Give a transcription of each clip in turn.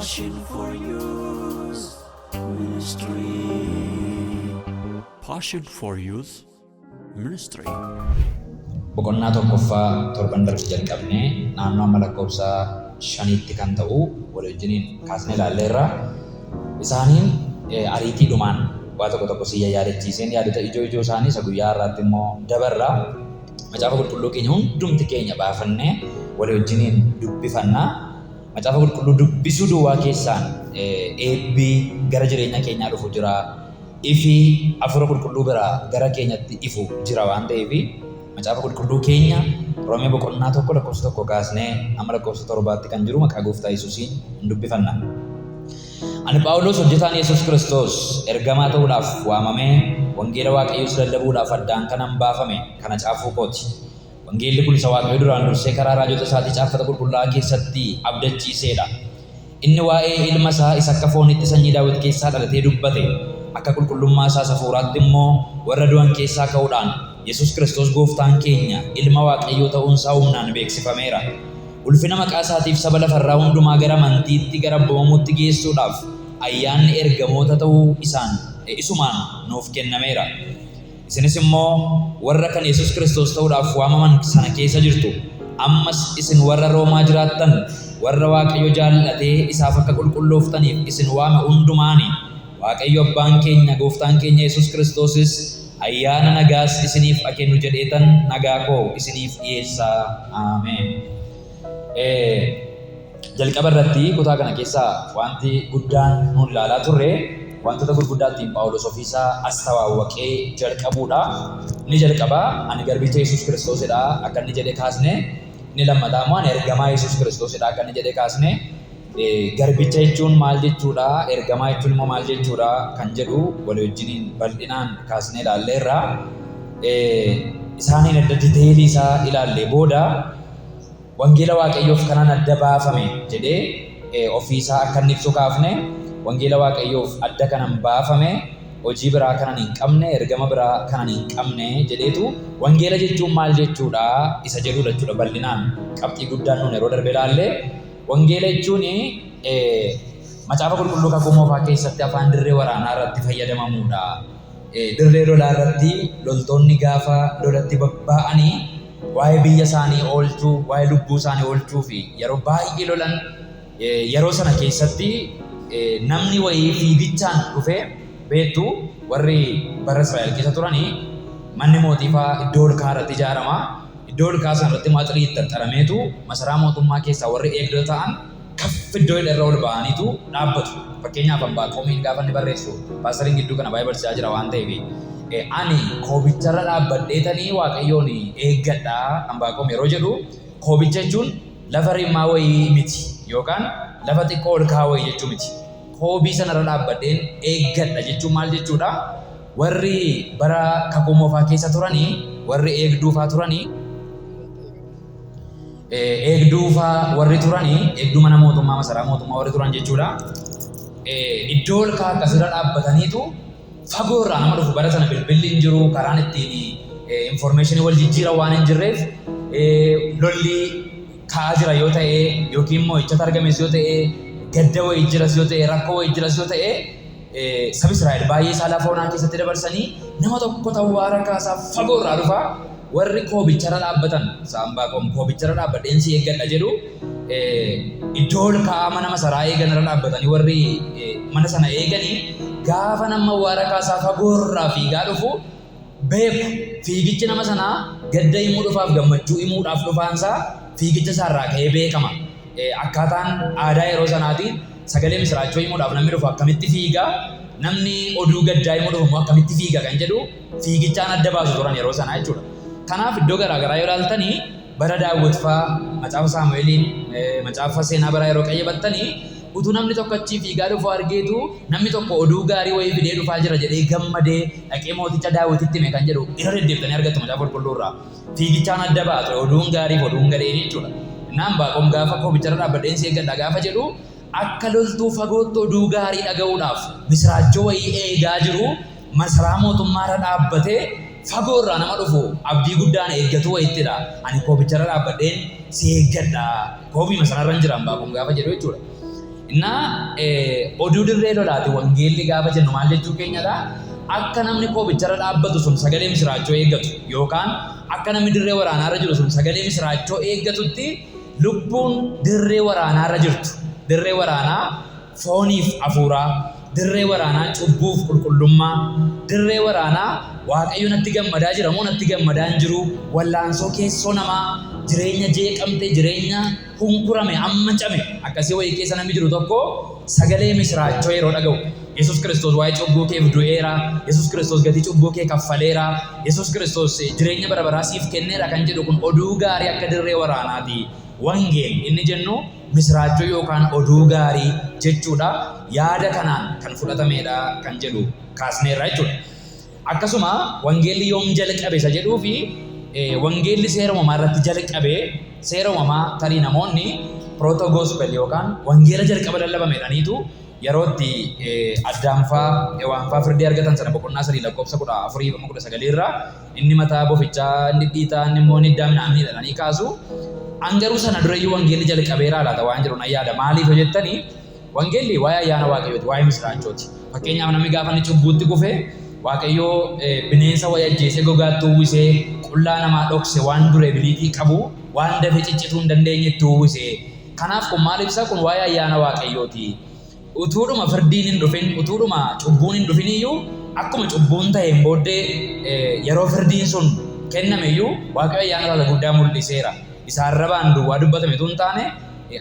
Passion for Youth Ministry. Passion for Youth Ministry. Boqonnaa tokkoffaa torban darbe jalqabnee naannoo amma lakkoofsa shaniitti kan ta'u walii wajjiniin kaasnee ilaalleerra. Isaaniin ariitiidhumaan waa tokko tokko si yaadachiiseen yaadota ijoo ijoo isaanii isa guyyaa har'aatti immoo dabarra. Macaafa Qulqulluu keenya hundumti keenya baafannee walii wajjiniin dubbifanna. Macaafa Qulqulluu dubbisuu duwwaa keessaan eebbi gara jireenya keenyaa dhufu jira. Ifi Hafuura Qulqulluu biraa gara keenyatti ifu jira waan ta'eef Macaafa Qulqulluu keenya Roomee boqonnaa 1 lakkoofsa 1 kaasnee amma lakkoofsa torbaatti kan jiru maqaa Gooftaa Yesuusiin hin dubbifanna. Ani Phaawulos hojjetaan Yesuus Kiristoos ergamaa ta'uudhaaf waamamee wangeela Waaqayyoos lallabuudhaaf addaan kanan baafame kana caafuu kooti. Wangeelli kun isa Waaqayyo duraan dursee karaa raajota isaatii caaffata qulqullaa'aa keessatti abdachiisee dha. Inni waa'ee ilma isaa isa akka fooniitti sanyii Daawit keessaa dhalatee dubbate, akka qulqullummaa isaas hafuuraatti immoo warra du'an keessaa ka'uudhaan Yesuus Kiristoos gooftaan keenya ilma Waaqayyoo ta'uun isaa humnaan beeksifameera. Ulfina maqaa isaatiif saba lafa irraa hundumaa gara amantiitti, gara abboomamuutti geessuudhaaf ayyaanni ergamoota ta'uu isaan isumaan nuuf kennameera. Isinis immoo warra kan Yesus Kiristoos ta'uudhaaf waamaman sana keessa jirtu. Ammas isin warra Roomaa jiraattan, warra Waaqayyo jaallatee isaaf akka qulqullooftaniif isin waame hundumaani, Waaqayyo Abbaan keenya, Gooftaan keenya Yesus Kiristoosis ayyaana nagaas isiniif ha kennu jedheetan nagaa koo isiniif dhi'eessa. Ameen. Jalqaba irratti kutaa kana keessaa wanti guddaan nuun ilaalaa turre wantoota gurguddaa ittiin Phaawulos ofiisaa astawaawwaqee jalqabuudha. Inni jalqabaa ani garbicha Yesuus Kiristoosidha akka inni jedhe kaasne. Inni lammataa immoo ani ergamaa Yesuus Kiristoosidha akka inni jedhe kaasne. Garbicha jechuun maal jechuudha? Ergamaa jechuun immoo maal jechuudha? Kan jedhu walii wajjiniin bal'inaan kaasnee ilaalleerra. Isaaniin adda diteelii isaa ilaallee booda Wangeela Waaqayyoof kanan adda baafame jedhee ofii isaa akka inni ibsu kaafne, Wangeela Waaqayyoof adda kanan baafame, hojii biraa kanan hin qabne, ergama biraa kanan hin qabne jedheetu wangeela jechuun maal jechuudha isa jedhudha jechuudha bal'inaan qabxii guddaan nuun yeroo darbe ilaalle. Wangeela jechuun Macaafa Qulqulluu Kakuu Moofaa keessatti afaan dirree waraanaa irratti fayyadamamuudha. Dirree lolaa irratti loltoonni gaafa lolatti babba'anii waa'ee biyya isaanii oolchuu, waa'ee lubbuu isaanii oolchuu fi yeroo baay'ee lolan yeroo sana keessatti namni wayii fiigichaan dhufee beektu warri bara Israa'el keessa turanii manni mootii fa'aa iddoo ol ka'aa irratti ijaarama. Iddoo ol ka'aa sana irratti immoo axrii itti axxarameetu masaraa mootummaa keessaa warri eegdota ta'an kaff iddoo irra ol ba'aniitu dhaabbatu. Fakkeenyaaf Anbaaqoomiin gaafa inni barreessu paastariin gidduu kana baay'ee barsiisaa jira waan ta'eef ani koobicharra dhaabbadheetanii Waaqayyoon eeggadha Anbaaqoom yeroo jedhu koobicha jechuun lafa rimmaa wayii miti yookaan lafa xiqqoo ol ka'aa wayii jechuu miti. Koobii sanarra dhaabbadheen eeggadha jechuun maal jechuudha? Warri bara kakuu moofaa keessa turanii warri eegduufaa turanii eegduufaa warri turanii eegduu mana mootummaa masaraa mootummaa warri turan jechuudha. Iddoo ol ka'aa akkasirra dhaabbataniitu fagoo irraa nama dhufu bara sana bilbilli hin jiru karaan ittiin information wal jijjiiran waan hin jirreef lolli ka'aa jira yoo ta'e yookiin mo'ichatu argames yoo ta'e gadda wayii jiras yoo ta'e rakkoo wayii jiras yoo ta'e Sabi Israa'el baay'ee isaa lafa onaa keessatti dabarsanii nama tokko tawwaara kaasaa fagoo irraa dhufa. Warri koobicharra dhaabbatan saambaaqoom koobicharra dhaabbadheen si eeggadha jedhu iddoo ol ka'aa mana masaraa eegan irra dhaabbatanii warri mana sana eeganii gaafa nama awwaara kaasaa fagoo irraa fiigaa dhufu beeku. Fiigichi nama sanaa gadda himuu dhufaaf gammachuu himuudhaaf dhufaansaa fiigicha isaarraa ka'ee beekama. Akkaataan aadaa yeroo sanaatiin sagalee misiraachoo himuudhaaf namni dhufu akkamitti fiiga, namni oduu gaddaa himuu dhufu immoo akkamitti fiiga kan jedhu fiigichaan adda baasu turan yeroo sanaa jechuudha. Kanaaf iddoo garaa garaa yoo ilaaltanii bara Daawwit faa macaafa Saamu'eeliin macaafa seenaa baraa yeroo qayyabattanii utuu namni tokko achii fiigaa dhufu argeetu namni tokko oduu gaarii wayii fidee dhufaa jira jedhee gammadee dhaqee mooticha Daawwititti hime kan jedhu irra deddeebitanii argattu macaafa qulqulluu irraa. Fiigichaan adda ba'a ture oduun gaariif oduun gadheen jechuudha. Innaa Anbaaqom gaafa koobicharra dhaabbadheen si eeggadha gaafa jedhu akka loltuu fagootti oduu gaarii dhaga'uudhaaf misiraachoo wayii eegaa jiru masaraa mootummaarra dhaabbatee fagoo irraa nama dhufu abdii guddaan eeggatu wayittidha. Ani koobicharra dhaabbadheen si eeggadha. Koobii sanarra hin jira Anbaaqom gaafa jedhu jechuudha. Innaa oduu dirree lolaati wangeelli gaafa jennu maal jechuu keenyadha? Akka namni koobicharra dhaabbatu sun sagalee misiraachoo eeggatu yookaan akka namni dirree waraanaarra jiru sun sagalee misiraachoo eeggatutti lubbuun dirree waraanaarra jirtu, dirree waraanaa fooniif hafuuraa, dirree waraanaa cubbuuf qulqullummaa, dirree waraanaa Waaqayyo natti gammadaa jira moo natti gammadaa hin jiru, wallaansoo keessoo namaa, jireenya jeeqamte, jireenya hunkurame, amma came akkasii wayii keessa namni jiru tokko sagalee misiraachoo yeroo dhaga'u, Yesuus Kiristoos waa'ee cubbuu keef du'eera, Yesuus Kiristoos gatii cubbuu kee kaffaleera, Yesuus Kiristoos jireenya bara baraa siif kenneera kan jedhu kun oduu gaarii akka dirree waraanaati. Wangeel inni jennu misiraachoo yookaan oduu gaarii jechuudha. Yaada kanaan kan fudhatameedha kan jedhu kaasneerra jechuudha. Akkasuma wangeelli yoom jalqabe isa jedhuu fi wangeelli seera uumamaa irratti jalqabe. Seera uumamaa tarii namoonni proto gospel yookaan wangeela jalqaba lallabame jedhaniitu yeroo itti Addaamfaa Hewaanfaa firdii argatan sana boqonnaa 3 lakkoofsa 14 amma 19 irraa inni mataa bofichaa inni dhidhiitaa inni immoo inni iddaa midhaanii jedhanii kaasu. An garuu sana durayyuu wangeelli jalqabeeraa laata waan jedhu nan yaada. Maaliif yoo jettanii, wangeelli waa'ee ayyaana Waaqayyooti, waa'ee misiraachooti. Fakkeenyaaf, namni gaafa inni cubbuutti kufe Waaqayyoo bineensa wayii ajjeesee gogaatti uwwisee qullaa namaa dhokse, waan durability qabu, waan dafee ciccituu hin dandeenye itti uwwise. Kanaaf kun maal ibsa? Kun waa'ee ayyaana Waaqayyooti. Utuudhuma firdiin hin dhufin, utuudhuma cubbuun hin dhufin iyyuu, akkuma cubbuun ta'een booddee yeroo firdiin sun kenname iyyuu Waaqayyo ayyaana isaa guddaa mul'iseera. Isa arrabaan duwwaa dubbatame utuu hin taane,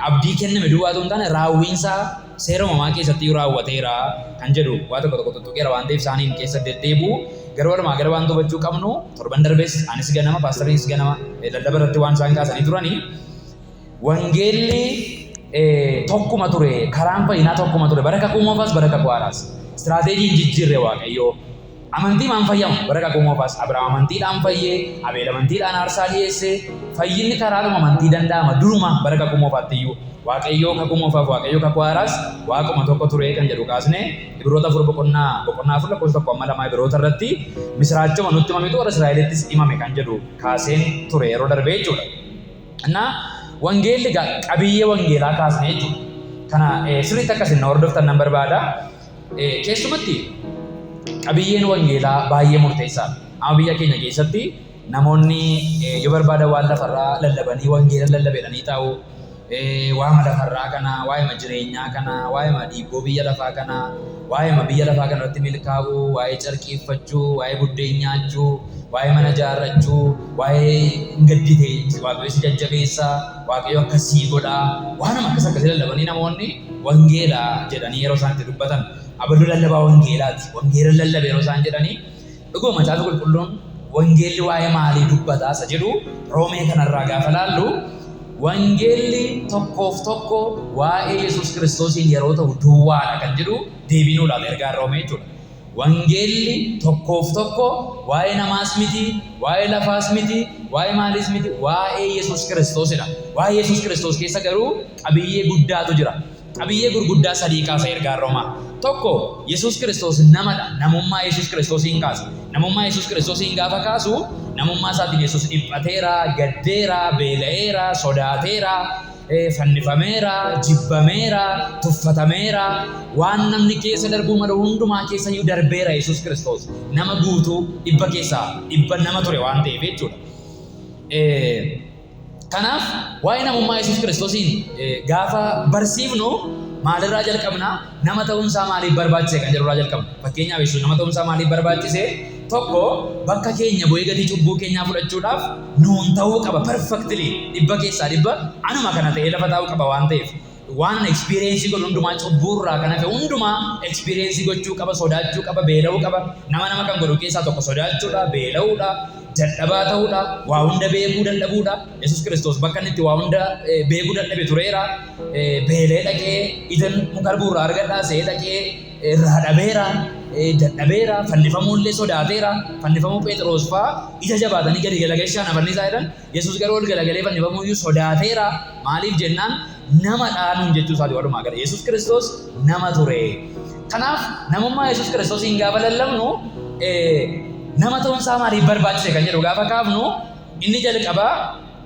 abdii kenname duwwaa utuu hin taane, raawwiin isaa seera uumamaa keessatti iyyuu raawwateera kan jedhu waa tokko tokko tuttuqeera waan ta'eef isaaniin keessa deddeebi'u. Garuu walumaa gala waan hubachuu qabnu, torban darbees anis ganama, paastariinis ganama lallaba irratti waan isaan kaasanii turanii, wangeelli tokkuma ture, karaan fayyinaa tokkuma ture, bara kakuu moofaas bara kakuu haaraas. Istiraateejii hin jijjiirre Waaqayyoo. Amantiimaan fayyama. Bara kakuu moofaas Abrahaam amantiidhaan fayye, Abeel amantiidhaan aarsaa dhiyeesse. Fayyinni karaadhuma amantii danda'ama duruma bara kakuu moofaatti iyyuu. Waaqayyoo kakuu moofaaf Waaqayyoo kakuu haaraas Waaquma tokko ture kan jedhu kaasne Ibroota 4 boqonnaa 4 lakkoofsa 1 amma 2 Ibroota irratti misiraachuma nutti himametu warra Israa'elittis himame kan jedhu kaaseen ture yeroo darbe jechuudha. Innaa wangeelli egaa qabiyyee wangeelaa kaasne jechuudha. Kana sirriitti akka isin na hordoftan nan barbaada. Keessumatti qabiyyeen wangeelaa baay'ee murteessaadha. Amma biyya keenya keessatti namoonni yoo barbaadan waan lafarraa lallabanii wangeela lallabe jedhanii taa'u. Waa'ima lafarraa kana, waa'ima jireenyaa kana, waa'ima dhiibboo biyya lafaa kana, waa'ima biyya lafaa kana irratti milkaa'uu, waa'ee carqii uffachuu, waa'ee buddeen nyaachuu, waa'ee mana ijaarrachuu, waa'ee hin gaddite Waaqayyo si jajjabeessa, Waaqayyo akkas sii godha, waanuma akkas akkasii lallabanii namoonni wangeela jedhanii yeroo isaan itti dubbatan, abaluu lallabaa wangeelaati, wangeela lallabe yeroo isaan jedhanii, dhuguma Macaafa Qulqulluun wangeelli waa'ee maalii dubbata isa jedhu Roomee kanarraa gaafa laallu, wangeelli tokkoof tokko waa'ee Yesuus Kiristoosiin yeroo ta'u duwwaadha kan jedhu deebii nuu laata ergaan Roomee jechuudha. Wangeelli tokkoof tokko waa'ee namaas miti, waa'ee lafaas miti, waa'ee maaliis miti, waa'ee Yesuus Kiristoosidha. Waa'ee Yesuus Kiristoos keessa garuu qabiyyee guddaatu jira. Qabiyyee gurguddaa sadii kaasa ergaan Roomaa. Tokko, Yesuus Kiristoos namadha. Namummaa Yesuus Kiristoosiin kaasa. Namummaa Yesuus Kiristoosiin gaafa kaasu, namummaa isaatiin Yesuus dhiphateera, gaddeera, beela'eera, sodaateera, fannifameera, jibbameera, tuffatameera, waan namni keessa darbuu malu hundumaa keessa iyyuu darbeera Yesuus Kiristoos. Nama guutuu 100% nama ture waan ta'eef jechuudha. Kanaaf waa'ee namummaa Yesuus Kiristoosiin gaafa barsiifnu maalirraa jalqabna? Nama ta'uun isaa maaliif barbaachise kan jedhurraa jalqabna. Fakkeenyaaf, Yesuus nama ta'uun isaa maaliif barbaachise? Tokko, bakka keenya bu'ee gatii cubbuu keenyaa fudhachuudhaaf nuun ta'uu qaba, perfectly 100% anuma kana ta'ee lafa taa'uu qaba waan ta'eef. Waan an experience godhu hundumaa, cubbuurraa kan hafe hundumaa experience gochuu qaba, sodaachuu qaba, beela'uu qaba. Nama nama kan godhu keessaa tokko sodaachuudha, beela'uudha, dadhabaa ta'uudha, waa hunda beekuu dadhabuudha. Yesuus Kiristoos bakka inni itti waa hunda beekuu dadhabe tureera. Beela'ee dhaqee ija muka harbuu irraa argadhaa se'ee dhaqee irraa dhabeera, dadhabeera, fannifamuu illee sodaateera. Fannifamuu Pheexiroos fa'aa ija jabaatanii gadi galagalchaa na fannisaa jedhan. Yesuus garuu ol galagalee fannifamuu iyyuu sodaateera. Maaliif jennaan nama dha nuun jechuu isaati walumaa gala. Yesuus Kiristoos nama ture. Kanaaf namummaa Yesuus Kiristoosiin gaafa lallabnu, nama ta'uun isaa maaliif barbaachise kan jedhu gaafa kaafnu, inni jalqabaa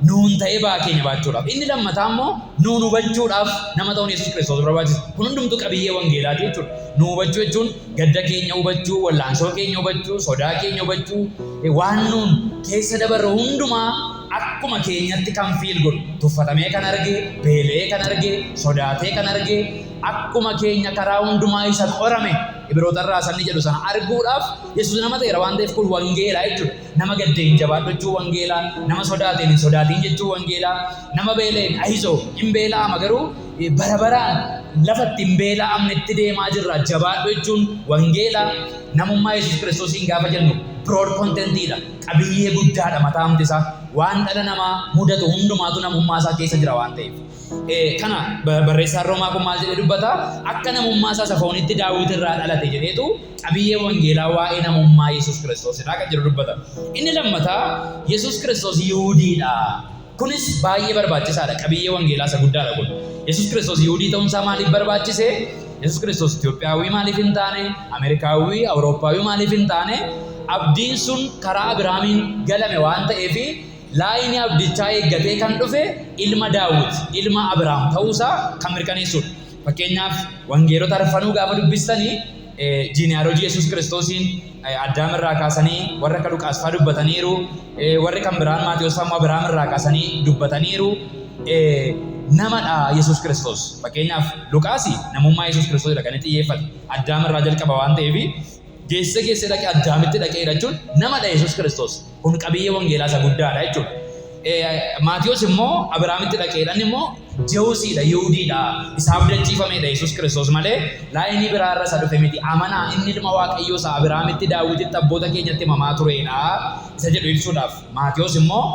Nuun ta'ee ba'aa keenya baachuudhaaf. Inni lammataa immoo nuun hubachuudhaaf nama ta'uun Yesuus Kiristoos barbaachisa. Kun hundumtuu qabiyyee wangeelaati jechuudha. Nu hubachuu jechuun gadda keenya hubachuu, wallaansoo keenya hubachuu, sodaa keenya hubachuu, waan nuun keessa dabarru hundumaa akkuma keenyatti kan feel godhu, tuffatamee kan arge, beela'ee kan arge, sodaatee kan arge, akkuma keenya karaa hundumaa isa qorame Ibroota irraa sanni jedhu sana arguudhaaf Yesuus nama ta'eera waan ta'eef kun wangeelaa jechuudha. Nama gaddeen jabaadhu jechuun wangeelaa, nama sodaateen hin sodaatiin jechuun wangeelaa, nama beela'een ayizoo hin beela'ama garuu bara baraan lafa itti hin beela'amnetti deemaa jirra jabaadhu jechuun wangeelaa. Namummaa Yesuus Kiristoosiin gaafa jennu broad contentiidha. Qabiyyee guddaadha mataamti isaa. Waan dhala namaa mudatu hundumaatu namummaa isaa keessa jira waan ta'eef. Kana barreessaan Roomaa kun maal jedhee dubbata? Akka namummaa isaa isa foonitti Daawit irraa dhalate jedheetu qabiyyee wangeelaa waa'ee namummaa Yesuus Kiristoosidha kan jedhu dubbata. Inni lammataa Yesuus Kiristoos Yihuudiidha. Kunis baay'ee barbaachisaadha. Qabiyyee wangeelaa isa guddaadha kun. Yesuus Kiristoos Yihuudii ta'uun isaa maaliif barbaachise? Yesuus Kiristoos Itoophiyaawii maaliif hin taane? Ameerikaawii, Awurooppaawii maaliif hin taane? Abdiin sun karaa Abiraamiin galame waan ta'eef laayinii abdichaa eeggatee kan dhufe ilma Daawit, ilma Abiraam ta'uusaa kan mirkaneessudha. Fakkeenyaaf wangeelota arfanuu gaafa dubbistanii genealogy Yesuus Kiristoosiin Addaam irraa kaasanii warra akka Luqaas fa'aa dubbataniiru. Warri kan biraan Maatewos fa'aa immoo Abiraam irraa kaasanii dubbataniiru. Namadha Yesuus Kiristoos. Fakkeenyaaf Luqaasi namummaa Yesuus Kiristoosidha kan inni xiyyeeffate. Addaam irraa jalqaba waan ta'eef geessee geessee dhaqee Addaamitti dhaqeera jechuun namadha Yesuus Kiristoos. Kun qabiyyee wangeelaa isa guddaadha jechuudha. Maatewos immoo Abiraamitti dhaqeedha. Inni immoo Jewusiidha, Yihudiidha, isa abdachiifamedha Yesuus Kiristoos malee laayinii biraa irra isa dhufe miti. Amanaa inni ilma Waaqayyoo isa Abiraamitti, Daawititti, abboota keenyatti himamaa turedha isa jedhu ibsuudhaaf. Maatewos immoo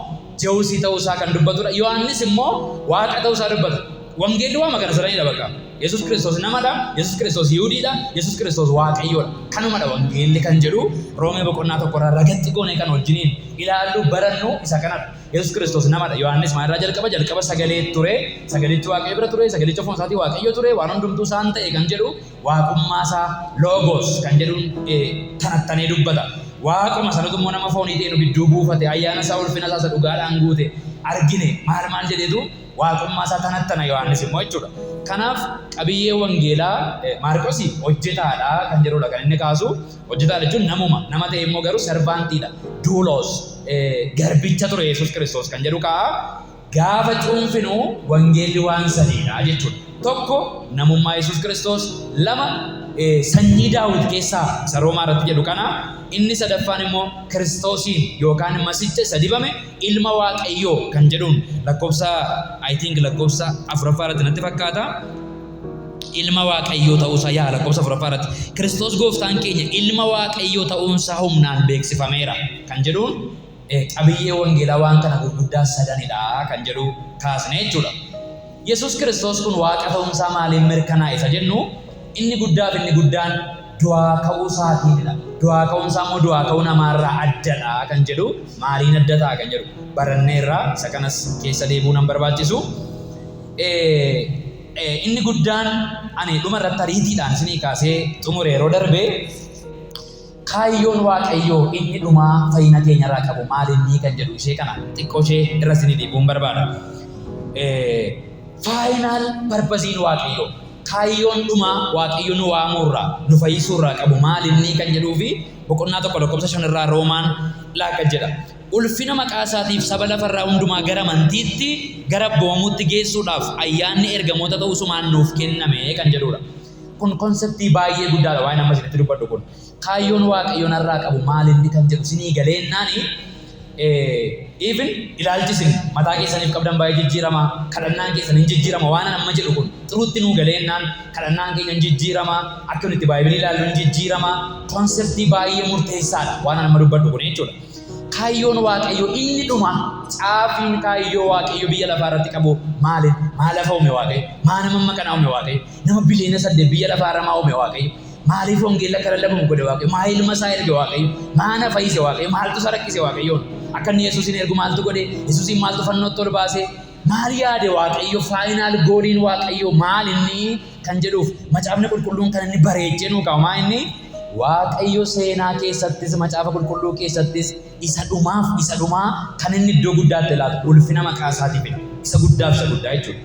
Jewusii ta'uu isaa kan dubbatudha. Yohaannis immoo Waaqa ta'uu isaa dubbata. Wangeelli waama kana sadanidha bakka. Yesuus Kiristoos namadha, Yesuus Kiristoos Yihudiidha, Yesuus Kiristoos Waaqayyoodha. Kanumadha wangeelli kan jedhu Roomee boqonnaa tokkorraa ragatti goonee kan wajjiniin ilaallu barannu isa kanadha. Yesuus Kiristoos namadha. Yohaannis maalirraa jalqaba? Jalqaba sagalee ture, sagalichi Waaqayyo bira ture, sagalicha ofuma isaatii Waaqayyo ture, waan hundumtuu isaan ta'e kan jedhu waaqummaa isaa Logos kan jedhuun tanattanee dubbata. Waaquma sanatu immoo nama foonii ta'e nu gidduu buufate, ayyaana isaa ulfina isaa isa dhugaadhaan guute argine maal maal jedheetu waaqummaa isaa tanattana Yohaannis immoo jechuudha. Kanaaf qabiyyee wangeelaa Maarqosi hojjetaadha kan jedhudha kan inni kaasu. Hojjetaadha jechuun namuma, nama ta'e immoo garuu servaantiidha. Duulos garbicha ture Yesuus Kiristoos kan jedhu kaa'a. Gaafa cuunfinu wangeelli waan sadiidha jechuudha. Tokko namummaa Yesuus Kiristoos, lama sanyii Daawit keessaa isa Roomaa irratti jedhu kana, inni sadaffaan immoo Kiristoosiin yookaan Masicha isa dibame ilma Waaqayyoo kan jedhuun lakkoofsa I think lakkoofsa afuraffaa irratti natti fakkaata. Ilma Waaqayyoo ta'uusaa yaa lakkoofsa afuraffaa irratti Kiristoos gooftaan keenya ilma Waaqayyoo ta'uunsaa humnaan beeksifameera kan jedhuun qabiyyee wangeelaa waan kana gurguddaa sadanidha kan jedhu kaasne jechuudha. Yesuus Kiristoos kun Waaqa ta'uunsaa maaliin mirkanaa'e isa jennu inni guddaaf inni guddaan du'aa ka'uu isaatiinidha. Du'aa ka'uunsaa immoo du'aa ka'uu namaarraa addadha kan jedhu maaliin adda ta'a kan jedhu baranneerra isa kanas keessa deebi'uu nan barbaachisu. Inni guddaan ani dhuma irratti ariitiidhaan isinii kaasee xumure yeroo darbe kaayyoon Waaqayyoo inni dhumaa fayyina keenyarraa qabu maal inni kan jedhu ishee kana xiqqoo ishee irra isinii deebi'uun barbaada. Final purposeiin Waaqayyoo kaayyoon dhumaa Waaqayyo nu waamuurraa nu fayyisuurraa qabu maal inni kan jedhuu fi boqonnaa 1 lakkoofsa 5 irraa Roomaan laakka jedha. Ulfina maqaa isaatiif saba lafarraa hundumaa gara amantiitti gara abboomamuutti geessuudhaaf ayyaanni ergamoota ta'uu sumaan nuuf kenname kan jedhudha. Kun conceptii baay'ee guddaadha waa'een amma isinitti dubbadhu kun. Kaayyoon Waaqayyo narraa qabu maal inni kan jedhu isinii galeennaani even ilaalchi isin mataa keessaniif qabdan baay'ee jijjiirama, kadhannaan keessan hin jijjiirama waan amma jedhu kun xuruutti nuu galeennaan kadhannaan keenya hin jijjiirama, akka nuti itti baay'ee ilaallu hin jijjiirama. Conceptii baay'ee murteessaadha waan amma dubbadhu kun jechuudha. Kaayyoon Waaqayyoo inni dhuma caafiin kaayyoo Waaqayyo biyya lafaa irratti qabu maali? Maa lafa uume Waaqayyo? Maa nama amma kana uume Waaqayyo? Nama biliyoona 8 biyya lafaa irra maa uume Waaqayyo? Maaliif wangeelli akka lallabamu godhe Waaqayyo? Maa ilma isaa erge Waaqayyo? Maa na fayyise Waaqayyo? Maaltu isa rakkise Waaqayyoon? Akka inni Yesuusin ergu maaltu godhe? Yesuusin maaltu fannootti ol baase? Maal yaade Waaqayyo? Final goaliin Waaqayyo maal inni kan jedhuuf macaafni qulqulluun kan inni bareechee nuu kaa'u maa inni Waaqayyo seenaa keessattis macaafa qulqulluu keessattis isa dhumaaf isa dhumaa kan inni iddoo guddaatti laatu ulfina maqaa isaatiifidha. Isa guddaaf isa guddaa jechuudha.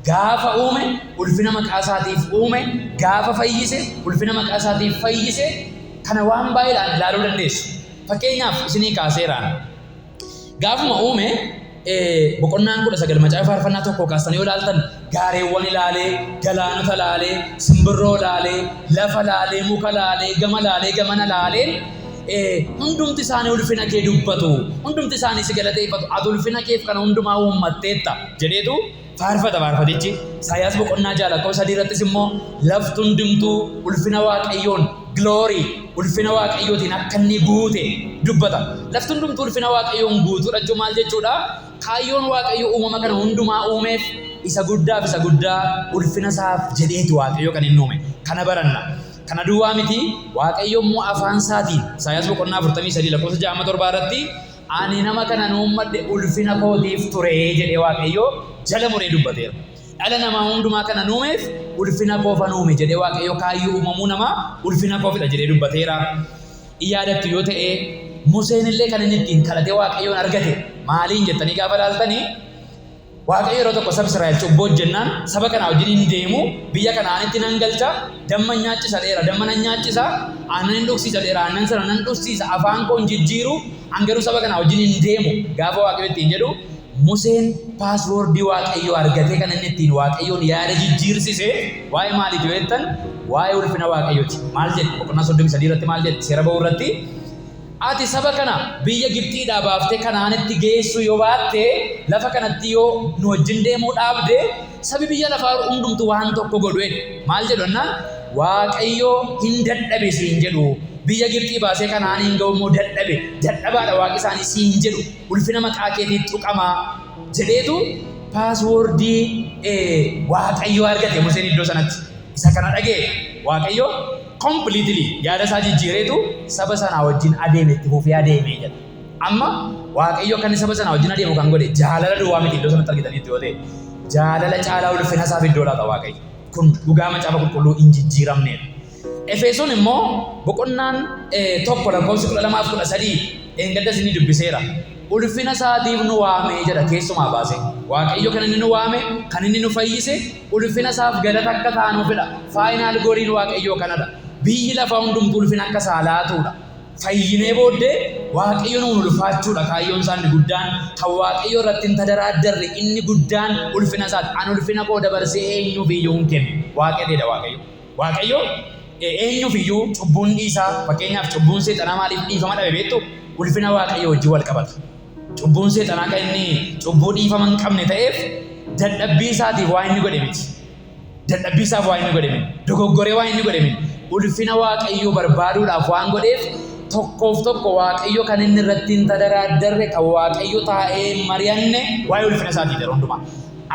Gaafa uume ulfina maqaa isaatiif uume, gaafa fayyise ulfina maqaa isaatiif fayyise. Kana waan baay'eedhaan ilaaluu dandeessu. Fakkeenyaaf isinii kaaseeraan. Gaafuma uume boqonnaan 19 macaafa faarfannaa 1 kaastanii yoo ilaaltan gaareewwan ilaalee, galaanota ilaalee, simbirroo ilaalee, lafa ilaalee, muka ilaalee, gama ilaalee, gamana ilaalee hundumti isaanii ulfina kee dubbatu, hundumti isaanii si galateeffatu, ati ulfina keef kana hundumaa uummatteetta jedheetu faarfata faarfatichi. Isaayyaas boqonnaa 6 lakkoofsa 3 irrattis immoo lafti hundumtuu ulfina Waaqayyoon, glory, ulfina Waaqayyootiin akka inni guute dubbata. Lafti hundumtuu ulfina Waaqayyoon guutuudha jechuun maal jechuudha? Kaayyoon Waaqayyo uumama kana hundumaa uumeef isa guddaaf isa guddaa ulfina isaaf jedheeti Waaqayyo kan inni uume. Kana baranna. Kana duwwaa miti, Waaqayyo immoo afaan isaatiin Isaayyaas boqonnaa 43 lakkoofsa 6 7 irratti ani nama kanan uummadhe ulfina kootiif ture jedhee Waaqayyo jala muree dubbateera. Dhala namaa hundumaa kanan uumeef ulfina koofan uume jedhee Waaqayyo kaayyoo uumamuu namaa ulfina koofidha jedhee dubbateera. In yaadattu yoo ta'e Museen illee kan inni ittiin kadhatee Waaqayyoon argate maaliin jettanii gaafa ilaaltanii, Waaqayyo yeroo tokko saba Israa'el cubbuu hojjennaan saba kanaa wajjin hin deemu, biyya Kana'aanitti nan galcha, damma nyaachisa dheera, damma nan nyaachisa, aannan hin dhugsiisa dheera, aannan sana nan dhugsiisa, afaan koo hin jijjiiru, an garuu saba kanaa wajjin hin deemu gaafa Waaqayyo ittiin jedhu, Museen paaswoordii Waaqayyoo argatee kan inni ittiin Waaqayyoon yaada jijjiirsise waa'ee maaliiti yoo jettan, waa'ee ulfina Waaqayyooti. Maal jedhe? Boqonnaa 33 irratti maal jedhe? Seera ba'uu irratti, Ati saba kana biyya Gibxiidhaa baaftee Kana'aanitti geessuu yoo baatte, lafa kanatti yoo nu wajjin deemuu dhaabde, sabi biyya lafaa hundumtu waan tokko godhu jedhe. Maal jedhu jennaan, Waaqayyo hin dadhabe siin jedhu. Biyya Gibxii baasee Kana'aaniin ga'uu immoo dadhabe. Dadhabaadha waaqi isaanii siin jedhu. Ulfina maqaa keetii tuqama jedheetu paaswoordii Waaqayyoo argate Museen iddoo sanatti. Isa kana dhaga'e Waaqayyo completely yaada isaa jijjiireetu saba sanaa wajjin adeeme, itti fufee adeeme jedha. Amma Waaqayyo akka inni saba sanaa wajjin adeemu kan godhe jaalala duwwaa miti iddoo sanatti argitaniitu yoo ta'e, jaalala caalaa ulfina isaaf iddoo laata Waaqayyo. Kun dhugaa macaafa qulqulluu hin jijjiiramneedha. Efesoon immoo boqonnaan 1 lakkoofsi 12 fi 13 dheengadda isinii dubbiseera. Ulfina isaatiif nu waame jedha keessumaa baasee. Waaqayyo kan inni nu waame, kan inni nu fayyise ulfina isaaf galata akka taanuufidha. Final goaliin Waaqayyoo kanadha. Biyyi lafaa hundumtuu ulfina akka isaa laatuudha. Fayyinee booddee Waaqayyo nuun ulfaachuudha kaayyoon isaa inni guddaan. Kan Waaqayyo irratti hin tadaraaddarre inni guddaan ulfina isaati. An ulfina koo dabarsee eenyuuf iyyuu hin kennu. Waaqayyo Waaqayyo. Waaqayyo eenyuuf iyyuu cubbuun dhiisaa. Fakkeenyaaf cubbuun seexanaa maaliif dhiifama dhabe beektu? Ulfina Waaqayyo wajjin wal qabata. Cubbuun seexanaa kan inni cubbuu dhiifama hin qabne ta'eef dadhabbii isaatiif waa inni godhe miti. Dadhabbii isaaf waa inni godhe miti. Dogoggoree waa inni godhe miti. Ulfina Waaqayyoo barbaaduudhaaf waan godheef tokkoof tokko Waaqayyo kan inni irratti hin tadaraaddarre, kan Waaqayyo taa'ee hin mari'anne waa'ee ulfina isaatiif yeroo hundumaa.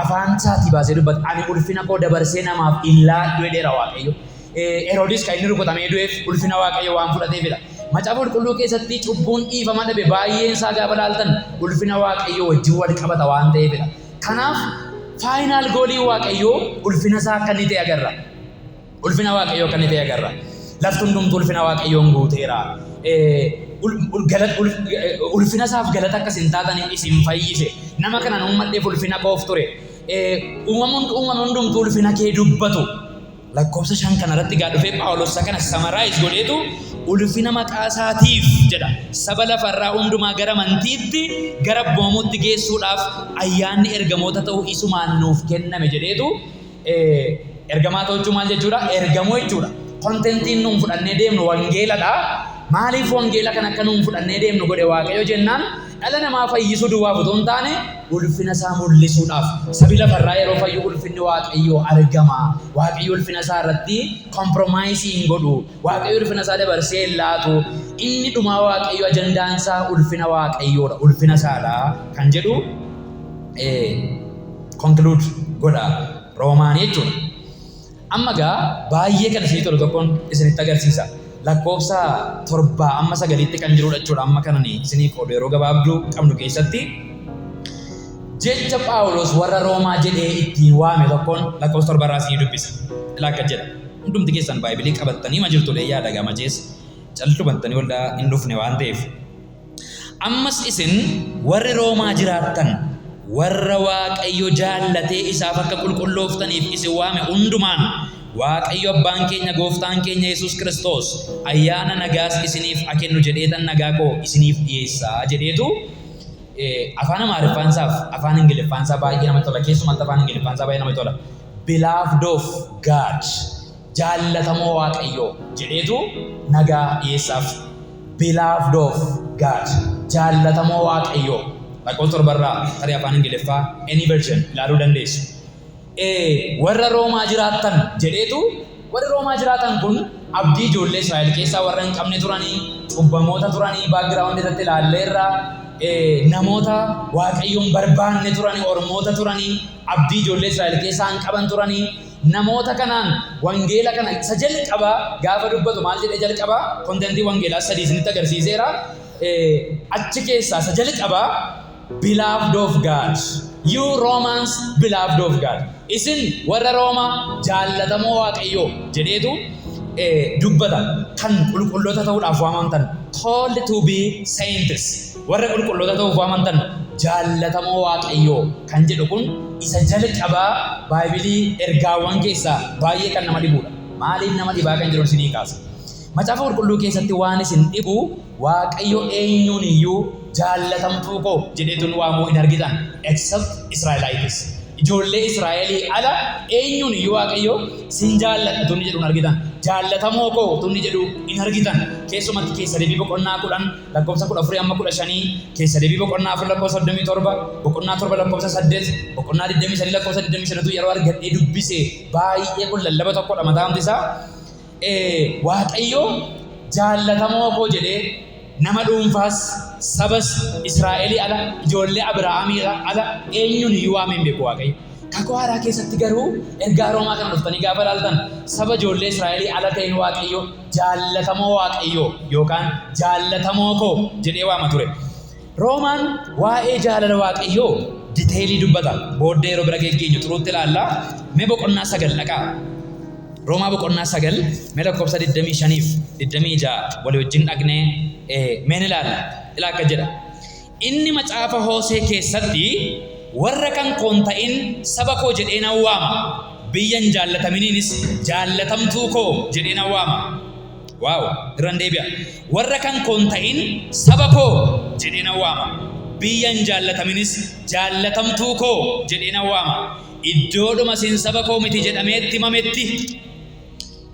Afaan isaatii baasee dubbata. Ani ulfina koo dabarsee namaaf hin laadhu jedheera Waaqayyo. Heroodis kan inni rukutamee du'eef ulfina Waaqayyo waan fudhateefidha. Macaafa Qulqulluu keessatti cubbuun dhiifama dhabe baay'een isaa gaafa ilaaltan ulfina Waaqayyoo wajjin wal qabata waan ta'eefidha. Kanaaf final goaliin Waaqayyoo ulfina isaa akka inni ta'e agarra. Ulfina Waaqayyoo akka inni ta'e agarra. Lafti hundumtuu ulfina Waaqayyoon guuteera. Ulfina isaaf galata akka isin taataniif isin fayyise. Nama kanan uummadheef ulfina koof ture. Uumamni hundumtuu ulfina kee dubbatu. Lakkoofsa 5 kana irratti gaa dhufee Phaawulos isa kana summarize godheetu ulfina maqaa isaatiif jedha. Saba lafarraa hundumaa gara amantiitti, gara abboomamuutti geessuudhaaf ayyaanni ergamoota ta'uu isumaan nuuf kenname jedheetu. Ergamaa ta'uu jechuun maal jechuudha? Ergamuu jechuudha. Kontentiin nuun fudhannee deemnu wangeeladha. Maaliif wangeela kana akka nuun fudhannee deemnu godhe Waaqayyo jennaan, dhala namaa fayyisuu duwwaaf utuu hin taane ulfina isaa mul'isuudhaaf. Sabi lafarraa yeroo fayyu ulfinni Waaqayyoo argama. Waaqayyo ulfina isaa irratti compromise hin godhu. Waaqayyo ulfina isaa dabarsee hin laatu. Inni dhumaa Waaqayyo ajandaan isaa ulfina Waaqayyoodha. Ulfina isaadha kan jedhu conclude godha Roomaanii jechuudha. Amma egaa baay'ee kan isinii tolu tokkoon isinitti agarsiisa. Lakkoofsa 7 amma 9tti kan jirudha jechuudha. Amma kanan isinii qoodu yeroo gabaabduu qabnu keessatti. Jecha Phaawulos warra Roomaa jedhee ittiin waame tokkoon lakkoofsa 7 irraa isinii dubbisa. Ilaa akkas jedha. Hundumti keessan Baaybilii qabattanii ma jirtu yaada gamachees callumattanii waldaa hin dhufne waan ta'eef. Ammas isin warri Roomaa jiraattan, warra Waaqayyo jaallatee isaaf akka qulqullooftaniif isin waame hundumaan, Waaqayyo abbaan keenya, gooftaan keenya Yesuus Kiristoos ayyaana nagaas isiniif haa kennu jedheetan nagaa koo isiniif dhiyeessaa jedheetu. Afaan Amaariffaansaaf afaan Ingiliffaansaa baay'ee namatti tola. Keessumatti afaan Ingiliffaansaa baay'ee namatti tola. "Beloved of God", jaallatamoo Waaqayyoo jedheetu nagaa dhiyeessaaf. Beloved of God, jaallatamoo Waaqayyoo. Lakkoofsa 7rraa tarii afaan Ingiliffaa any version ilaaluu dandeessu. Warra Roomaa jiraattan jedheetu. Warri Roomaa jiraatan kun abdii ijoollee Israa'el keessaa warra hin qabne turanii, cubbamoota turanii, background irratti ilaalleerra, namoota Waaqayyoon barbaanne turanii, ormoota turanii, abdii ijoollee Israa'el keessaa hin qaban turanii. Namoota kanaan wangeela kana isa jalqabaa gaafa dubbatu maal jedhee jalqabaa? Content wangeelaa sadii isinitti agarsiiseera. Achi keessaa isa jalqabaa "Beloved of God. You Romans, beloved of God." Isin warra Roomaa, jaallatamoo Waaqayyoo jedheetu dubbata. Kan qulqulloota ta'uudhaaf waamamtan. Called to be saints. Warra qulqulloota ta'uuf waamamtan, jaallatamoo Waaqayyoo kan jedhu kun isa jalqabaa Baaybilii ergaawwan keessaa baay'ee kan nama dhibudha. Maaliif nama dhibaa kan jedhu isinii kaasa. Macaafa Qulqulluu keessatti waan isin dhibu, Waaqayyo eenyuun iyyuu jaallatamtuu koo jedheetu nu waamuu hin argitan, except Israelites. Ijoollee Israa'elii ala eenyuun iyyuu Waaqayyo sin jaalladha tunni jedhu hin argitan. Jaallatamoo koo tunni jedhu hin argitan. Keessumatti Keessa Deebii boqonnaa 10 lakkoofsa 14 amma 15, Keessa Deebii boqonnaa 4 lakkoofsa 37, boqonnaa 7 lakkoofsa 8, boqonnaa 23 lakkoofsa 25tu yeroo argadhee dubbise baay'ee kun lallaba tokkodha mataan isaa. Waaqayyo jaallatamoo koo jedhee nama dhuunfaas sabas Israa'elii ala, ijoollee Abrahaamii ala eenyuun iyyuu waamee hin beeku Waaqayyo. Kakuu Haaraa keessatti garuu ergaa Roomaa kana dhuftanii gaafa ilaaltan, saba ijoollee Israa'elii ala ta'een Waaqayyo jaallatamoo Waaqayyo yookaan jaallatamoo koo jedhee waama ture. Roomaan waa'ee jaalala Waaqayyoo detail dubbata. Booddee yeroo bira geggeenyu xuruutti ilaalla. Mee boqonnaa 9 dhaqaa. Roomaa boqonnaa 9 mee lakkoofsa 25 fi 26 walii wajjin dhaqnee mee ni ilaalla. Ilaa, akka jedha. Inni macaafa Hoosee keessatti, "Warra kan koo hin ta'in saba koo jedhee nan waama. Biyya hin jaallataminiinis jaallatamtuu koo jedhee nan waama." Wow, irran deebi'a. "Warra kan koo hin ta'in saba koo jedhee nan waama. Biyya hin jaallataminis jaallatamtuu koo jedhee nan waama. Iddoodhuma isin saba koo miti jedhameetti himametti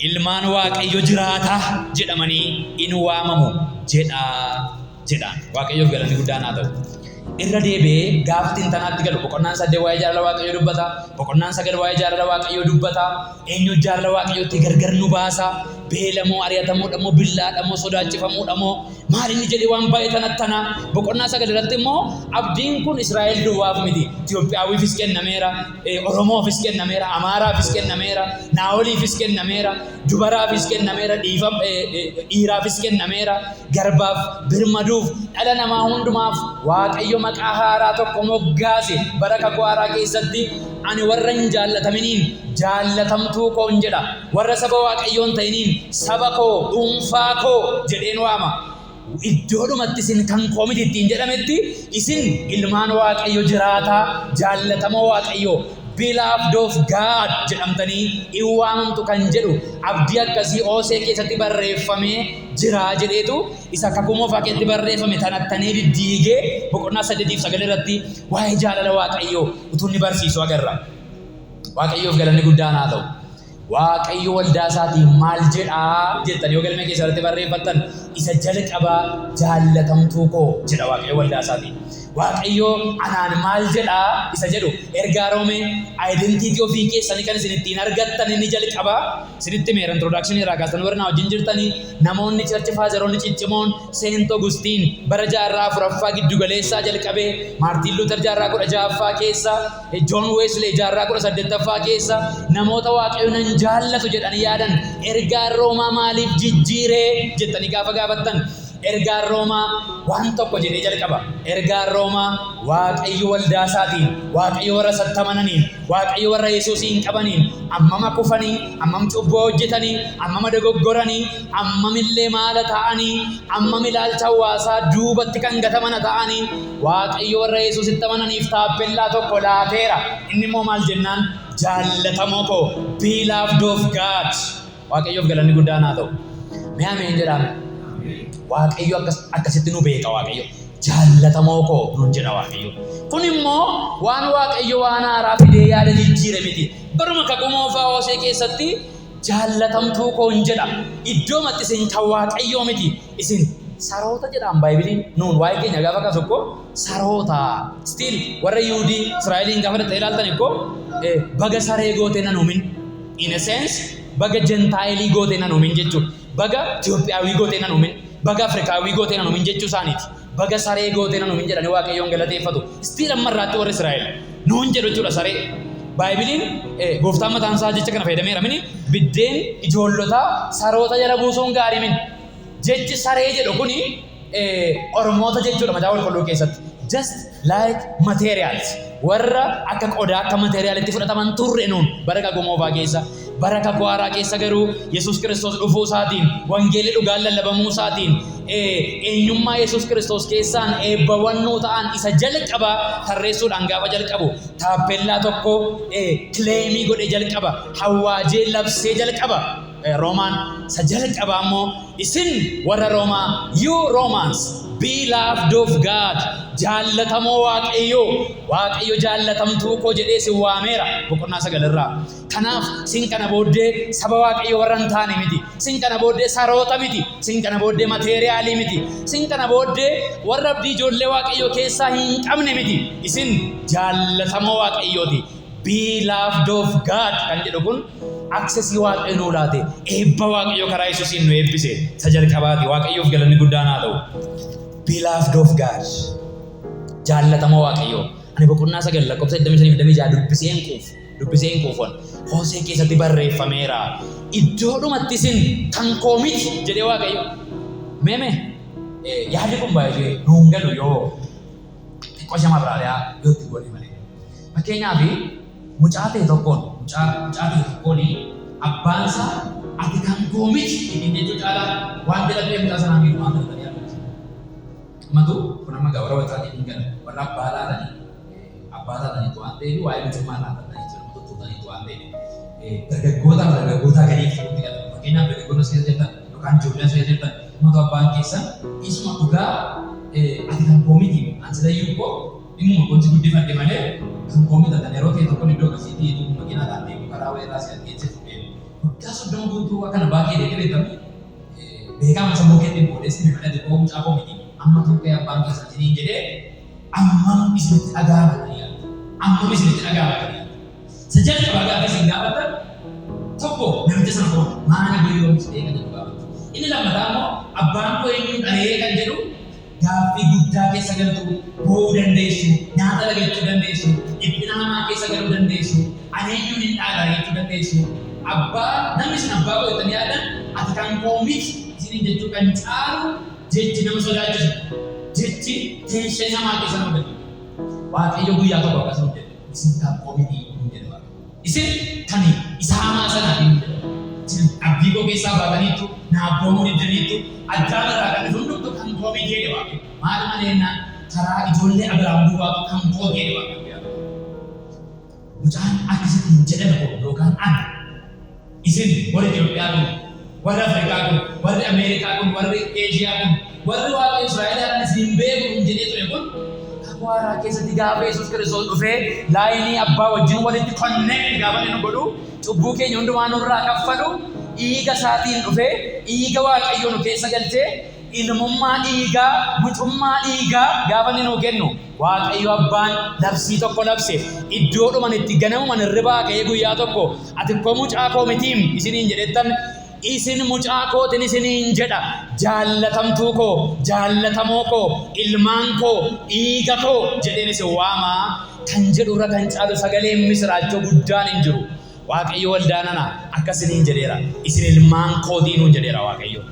ilmaan Waaqayyo jiraataa jedhamanii in waamamu" jedhaa jedhaan. Waaqayyoof galanni guddaan haa ta'u. Irra deebi'ee gaafa xintanaatti galu, boqonnaan 8 waa'ee jaalala Waaqayyoo dubbata. Boqonnaan 9 waa'ee jaalala Waaqayyoo dubbata. Eenyu jaalala Waaqayyootti gargar nu baasa? Beelamoo, ari'atamuudha moo, billaadha moo, sodaachifamuudha moo, maal inni jedhee waan baay'ee tanattana. Boqonnaa 9 irratti immoo abdiin kun Israa'el duwwaaf miti. Itoophiyaawwiifis kennameera, Oromoofis kennameera, Amaaraafis kennameera, Naawoliifis kennameera, dubaraafis kennameera, dhiiraafis kennameera, garbaaf, birmaduuf, dhala namaa hundumaaf Waaqayyo maqaa haaraa tokko moggaase bara Kakuu Haaraa keessatti. "Ani warra hin jaallataminiin jaallatamtuu koon jedha. Warra saba Waaqayyoon ta'iniin saba koo, dhuunfaa koo jedheen waama. Iddoodhumatti isin kan koo miti ittiin jedhametti isin ilmaan Waaqayyo jiraataa, jaallatamoo Waaqayyoo, beloved of God jedhamtanii in waamamtu" kan jedhu abdii akkasii Hoosee keessatti barreeffamee jira jedheetu isa Kakuu Moofaa keessatti barreeffame tanattanii diddiigee boqonnaa 8f 9 irratti waa'ee jaalala Waaqayyoo utuu inni barsiisu agarra. Waaqayyoof galanni guddaan haa ta'u. Waaqayyo waldaa isaatiin maal jedhaa jettan yoo galmee keessatti barreeffattan, isa jalqabaa jaallatamtuu koo jedha Waaqayyo waldaa isaatiin. Waaqayyo anaan maal jedhaa isa jedhu, ergaa Roomee identity ofii keessanii kan isin ittiin argattan inni jalqabaa isinitti meera. Introduction irraa kaastan warra na wajjin jirtanii, namoonni church fatheroonni ciccimoon, Saint Augustine bara jaarraa 4ffaa giddugaleessaa jalqabee, Maartiin Luuter jaarraa 16ffaa keessa, John Wesley jaarraa 18ffaa keessa, namoota Waaqayyo nan jaallatu jedhanii yaadan, ergaan Roomaa maaliif jijjiiree jettanii gaafa gaafattan Ergaan Roomaa waan tokko jedhee jalqaba. Ergaan Roomaa Waaqayyo waldaa isaatiin, Waaqayyo warra isatti amananiin, Waaqayyo warra Yesuusiin qabaniin ammama kufanii, ammam cubbuu hojjetanii, ammama dogoggoranii, ammamillee maala ta'anii, ammam ilaalcha hawaasaa duubatti kan gatamana ta'anii, Waaqayyo warra Yesuusitti amananiif taappellaa tokko laateera. Inni immoo maal jennaan, jaallatamoo koo, beloved of God. Waaqayyoof galanni guddaan haa ta'u. Mee ameen jedhaa. Waaqayyo akkasitti nu beeka Waaqayyo. Jaallatamoo koo nuun jedha Waaqayyo. Kun immoo waan Waaqayyo waan haaraa fidee yaada jijjiire miti. Baruma kakuu moofaa Hosee keessatti jaallatamtuu koo hin jedha. Iddoomatti isin kan Waaqayyoo miti. Isin saroota jedhaan Baaybiliin nuun waa'ee keenya gaafa kaasu ikkoo saroota. Still warra Yihudii Israa'eliin gaafa dhattee ilaaltan ikkoo baga saree gootee nan uumin. In a sense, baga Gentile gootee nan uumin jechuudha. Baga Itoophiyaawii gootee nan uumin. Baga Afrikaawii gootee nan uumin jechuu isaaniiti. Baga saree gootee nan uumin jedhanii Waaqayyoon galateeffatu. Still amma irraatti warri Israa'el nuun jedhu jechuudha saree. Baaybiliin gooftaan mataan isaa jecha kana fayyadameera mini biddeen ijoollotaa saroota jala buusuun gaarii mini. Jechi saree jedhu kuni ormoota jechuudha macaafa qulqulluu keessatti. Just like materials. Warra akka qodaa akka materialitti fudhataman turre nuun bara kakuu moofaa keessa. Bara kakuu haaraa keessa garuu Yesuus Kiristoos dhufuu isaatiin, wangeelli dhugaan lallabamuu isaatiin, eenyummaa Yesuus Kiristoos keessaan eebbawwan nuu ta'an isa jalqabaa tarreessuudhaan gaafa jalqabu taappellaa tokko claim godhee jalqaba, hawwaajee labsee jalqaba. Roomaan isa jalqabaa immoo isin warra Roomaa, you Romans, beloved of God, jaallatamoo Waaqayyoo, Waaqayyo jaallatamtuu koo jedhee isin waameera boqonnaa 9 irraa. Kanaaf isin kana booddee saba Waaqayyo warra hin taane miti. Isin kana booddee saroota miti. Isin kana booddee material miti. Isin kana booddee warra abdii ijoollee Waaqayyoo keessaa hin qabne miti. Isin jaallatamoo Waaqayyooti. Beloved of God kan jedhu kun access Waaqayyo nuu laate, eebba Waaqayyo karaa Yesuusiin nu eebbise isa jalqabaati. Waaqayyoof galanni guddaan haa ta'u. Beloved of God. Jaallatamoo Waaqayyoo. Ani boqonnaa 9 lakkoofsa 25 26 dubbisee hin quufu. Dubbisee hin quufuun. Hosee keessatti barreeffameera. Iddoodhumatti isin kan koo miti jedhee Waaqayyo. Meeme yaadni kun baay'ee nuun galu yoo xiqqoo shamarraadhaa yoo itti goone malee. Fakkeenyaaf mucaa ta'e tokkoon mucaa ta'e tokkoon abbaan isaa ati kan koo miti ittiin jechuu caalaa waan jedhamee mucaa sanaa miidhu maal ta'anii yaadatu. Matu kun amma gaa warra waxaatiin hin galu warra abbaa laatanii abbaa taataniitu waan ta'eef waa'ee mucummaa laatanii jechuudha tuttuutaniitu waan ta'eef dargaggootaaf dargaggootaa gadiif itti gala. Fakkeenyaaf dargaggoonni as keessa jirtan yookaan ijoolleen as keessa jirtan matu abbaan keessan isuma dhugaa ati kan koo miti an silayyuu koo dhimuma konsi guddifadhe malee kan koo miti atan yeroo ta'e tokkoon iddoo akkasiitti iddoo makiinaadhaan deemu karaa wayirraa si argeesse fuudhee waggaa 30 guutuu akkana baakee deemee beekamu beekama sammuu keetiin boodees dhimmi malee ati koo mucaa koo miti amma tuuqee abbaan keessan isiniin jedhee ammam isinitti dhaga'ama yaaddu? Ammam isinitti dhaga'ama yaaddu? Isa jalqabaa gaafa isin gaafattan tokko namicha sana koo maana goyoomsitee kan jedhu gaafattu. Inni lammataa immoo abbaan koo eenyuun dharee kan jedhu gaaffii guddaa keessa galtu, boo'uu dandeessu, nyaata lagachuu dandeessu, dhiphina hamaa keessa galuu dandeessu, ani eenyuun hin dhaala jechuu dandeessu. Abbaa namni isin abbaa koo jettanii yaaddan ati kan koo miti isiniin jechuu kan caalu jechi nama sodaachisu, jechi tension hamaa keessa nama galchu. Waaqayyo guyyaa tokko akkas nuun jedhe, isin kan koo miti nuun jedhe Waaqayyo. Isin kan isa hamaa sanaa nuun jedhe. Isin abdii koo keessaa baataniittu, na abboomuu diddaniittu, Addaam irraa kan dhufe hundumtu kan koo miti jedhe Waaqayyo. Maal malee jennaan karaa ijoollee Abrahaam duwwaatu kan koo jedhe Waaqayyo guyyaa tokko. Mucaan akkasitti hin jedhame kun yookaan ana isin warri Itoophiyaa kun, warri Afrikaa kun, warri Ameerikaa kun, warri Eeshiyaa kun, warri Waaqayyo Israa'el isin hin beeku hin jedhee ture kun kakuu haaraa keessatti gaafa Yesuus Kiristoos dhufee line abbaa wajjin walitti connect gaafa inni nu godhu, cubbuu keenya hundumaa nurraa kaffalu, dhiiga isaatiin dhufee dhiiga Waaqayyoo nu keessa galchee ilmummaa dhiigaa, mucummaa dhiigaa gaafa inni nuu kennu, Waaqayyo abbaan labsii tokko labse. Iddoodhuman itti ganamuman hirribaa ka'ee guyyaa tokko ati koo mucaa koo mitiim isiniin jedhettan, isin mucaa kootin isiniin jedha, jaallatamtuu koo, jaallatamoo koo, ilmaan koo, dhiiga koo jedheen isin waamaa kan jedhu irra kan caalu sagaleen misiraachoo guddaan hin jiru. Waaqayyo waldaa nana akkasiniin jedheera. Isin ilmaan kootii nuun jedheera Waaqayyo.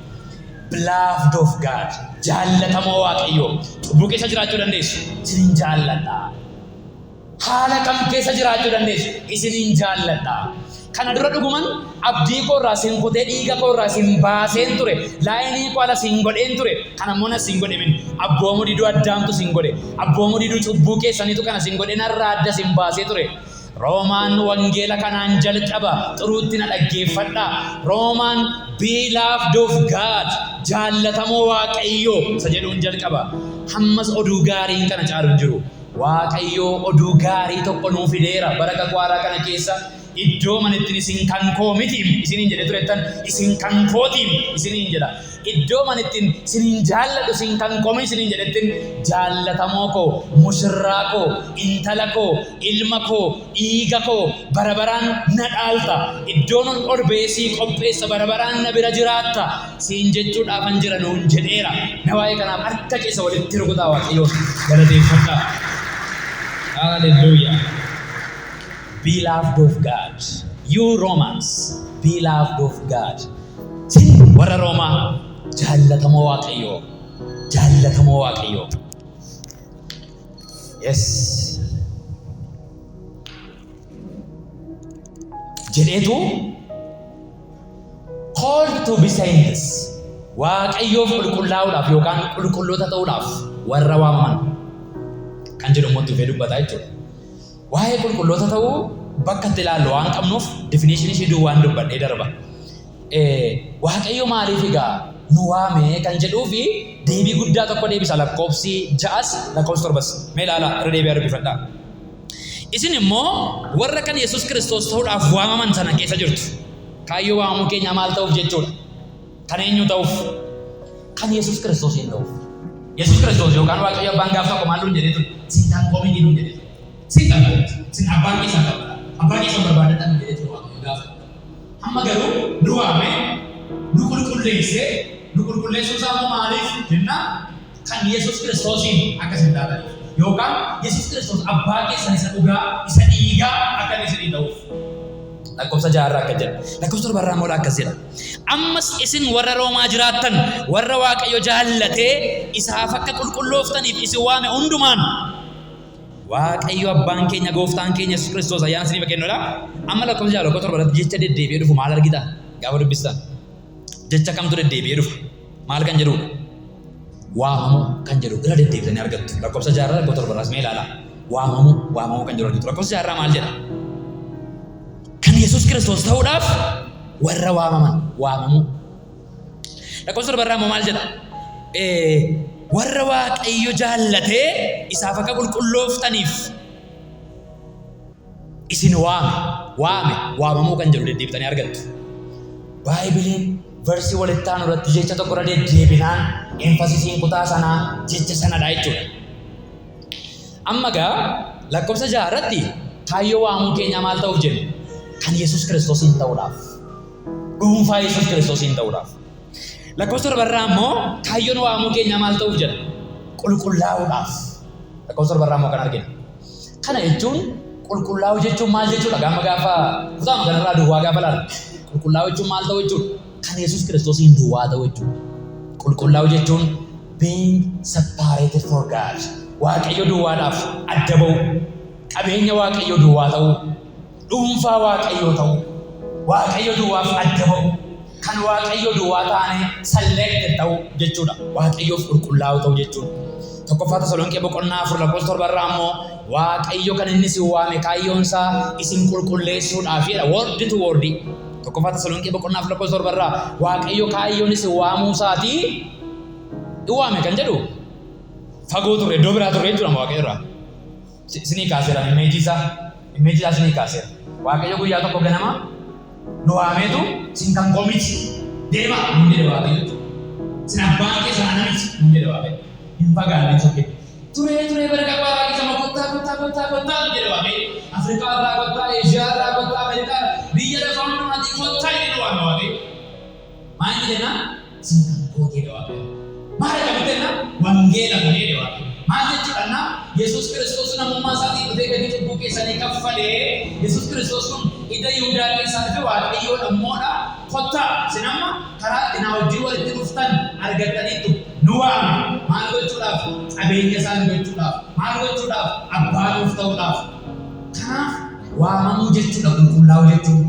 Beloved of God. Jaallatamoo Waaqayyoo. Cubbuu keessa jiraachuu dandeessu. Isinin jaalladha. Haala kam keessa jiraachuu dandeessu? Isinin jaalladha. Kana dura dhuguman abdii koo irraa sin kutee, dhiiga koo irraa sin baaseen ture. Line koo ala sin godheen ture. Kana immoo na sin godhe min. Abboomuu diduu Addaamtu sin godhe. Abboomuu diduu cubbuu keessaniitu kana sin godhe, narraa adda sin baasee ture. Roomaan wangeela kanaan jalqaba, xuruutti na dhaggeeffadhaa. Roomaan beloved of God, jaallatamoo Waaqayyoo isa jedhuun jalqaba. Hammas oduu gaariin kana caalu hin jiru. Waaqayyoo oduu gaarii tokko nuu fideera bara kakuu haaraa kana keessa. Iddoo manittiin isin kan koo mitiim isiniin jedhe turettan, isin kan kootiim isiniin jedha. Iddoo manittiin isinin jaalladhu, isin kan koo miti isiniin jedhettin, jaallatamoo koo, mushirraa koo, intala koo, ilma koo, dhiiga koo, bara baraan na dhaalta. Iddoon ol ba'ee sii qopheessa, bara baraan na bira jiraatta siin jechuudhaafan jira nuun jedheera. Na waa'ee kanaaf harka keessa walitti rukutaa Waaqayyoon galateeffadhaa. Hallelujah. Beloved of God. You Romans, beloved of God. Sin warra Roomaa, jaallatamoo Waaqayyoo. Jaallatamoo Waaqayyoo. Yes. Jedheetu, called to be saints, Waaqayyoof qulqullaa'uudhaaf yookaan qulqulloota ta'uudhaaf warra waamaman kan jedhu immoo itti fufee dubbataa jechuudha. Waa'ee qulqulloota ta'uu bakka itti ilaallu waan qabnuuf, definition ishee duwwaan dubbadhee darba. Waaqayyo maaliif egaa nu waame kan jedhuu fi deebii guddaa tokko deebisa lakkoofsi 6s lakkoofsi 7s. Mee ilaalaa, irra deebi'aa dubbifadhaa. Isin immoo warra kan Yesuus Kiristoos ta'uudhaaf waamaman sana keessa jirtu. Kaayyoo waamamuu keenyaa maal ta'uuf jechuudha? Kan eenyu ta'uuf? Kan Yesuus Kiristoosiin ta'uuf. Yesuus Kiristoos yookaan Waaqayyo Abbaan gaaf tokko maal nuun jedhee ture? Isin kan koo miti nuun jedhee ture. Isin kan koo miti. Isin abbaan keessan barbaada. Abbaa keessan barbaadadha nuun jedhee ture Waaqayyo gaafa tokko. Amma garuu nu waamee, nu qulqulleessee, nu qulqulleessuu isaa immoo maaliif jennaan, kan Yesuus Kiristoosiin akka isin taataniif yookaan Yesuus Kiristoos abbaa keessan isa dhugaa, isa dhiigaa akka inni isinii ta'uuf. Lakkoofsa 6rraa akka jedha. Lakkoofsa 7rraa immoo akkas jedha. Ammas isin warra Roomaa jiraattan, warra Waaqayyo jaallatee isaaf akka qulqullooftaniif isin waame hundumaan, Waaqayyo abbaan keenya, gooftaan keenya Yesuus Kiristoos ayyaana isiniif haa kennudha. Amma lakkoofsa 6, lakkoofsa 7 irratti jecha deddeebi'ee dhufu maal argita? Gaafa dubbistan. Jecha kamtu deddeebi'ee dhufa? Maal kan jedhudha? Waamamuu kan jedhu irra deddeebitanii argattu. Lakkoofsa 6rraa, lakkoofsa 7rraas mee ilaalaa. Waamamuu, waamamuu kan jedhu argattu. Lakkoofsa 6rraa maal jedha? Kan Yesuus Kiristoos ta'uudhaaf warra waamaman, waamamuu. Lakkoofsa 7rraa immoo maal jedha? Warra Waaqayyo jaallatee isaaf akka qulqullooftaniif isin waame, waame, waamamuu kan jedhu deddeebitanii argattu. Baaybiliin verse walitti aanu irratti jecha tokko irra deddeebinaan, emphasisiin kutaa sanaa jecha sanadha jechuudha. Amma gaa lakkoofsa 6 irratti kaayyoo waamuu keenyaa maal ta'uuf jenna? Kan Yesuus Kiristoosiin ta'uudhaaf. Dhuunfaa Yesuus Kiristoosiin ta'uudhaaf. Lakkoofsa 7rraa immoo kaayyoon waamuu keenyaa maal ta'uuf jedha? Qulqullaa'uudhaaf. Lakkoofsa 7rraa immoo kan argina. Kana jechuun, qulqullaa'uu jechuun maal jechuudha? Gaafa gaafa kutaama kanarraa duwwaa gaafa ilaalu. Qulqullaa'uu jechuun maal ta'uu jechuudha? Kan Yesuus Kiristoosiin duwwaa ta'uu jechuudha. Qulqullaa'uu jechuun being separated for God. Waaqayyo duwwaadhaaf adda ba'uu. Qabeenya Waaqayyo duwwaa ta'uu. Dhuunfaa Waaqayyoo ta'uu. Waaqayyo duwwaaf adda ba'uu. Kan Waaqayyo duwwaa taane selected ta'uu jechuudha. Waaqayyoof qulqullaa'uu ta'uu jechuudha. 1ffaa Tasalonqee boqonnaa 4 lakkoofsa 7 irraa immoo Waaqayyo kan inni isin waame kaayyoon isaa isin qulqulleessuudhaaf jedha. Word to word. 1ffaa Tasalonqee boqonnaa 4 lakkoofsa 7 irraa Waaqayyo kaayyoon isin waamuu isaatii in waame kan jedhu, fagoo turre, iddoo biraa turre jechuudha Waaqayyo irraa. Isinii kaaseera image isaa. Image isaa isinii kaaseera. Waaqayyo guyyaa tokko ganama nu waameetu, isin kan koo miti, deemaa nuun jedhe Waaqayyo jechuudha. Isin abbaan keessan ana miti nuun jedhe Waaqayyo. Hin fagaanne sokke. Turee turee bara qabaaraa keessa immoo kottaa, kottaa, kottaa, kottaa nuun jedhe Waaqayyo. Afrikaa irraa kottaa, Eeshiyaa irraa kottaa, Ameerikaa irraa, biyya lafaa hundumaatii kottaa jedhee nu waame Waaqayyo. Maal inni jennaan, isin kan kooti jedhe Waaqayyo. Maal akkamitti jennaan, wangeela godhee jedhe Waaqayyo. Maal jechuudha jennaan, Yesuus Kiristoos namummaa isaatiin dhufee gatii cubbuu keessanii kaffalee, Yesuus Kiristoos kun Hidda Yihudaa keessaa dhufe Waaqayyoon ammoodha. Kottaa isin amma karaa itti naa wajjin walitti dhuftan argattaniittu. Nu waame. Maal gochuudhaaf? Qabeenya isaa nu gochuudhaaf. Maal gochuudhaaf? Abbaa nuuf ta'uudhaaf. Kanaaf waamamuu jechuudha qulqullaa'uu jechuun.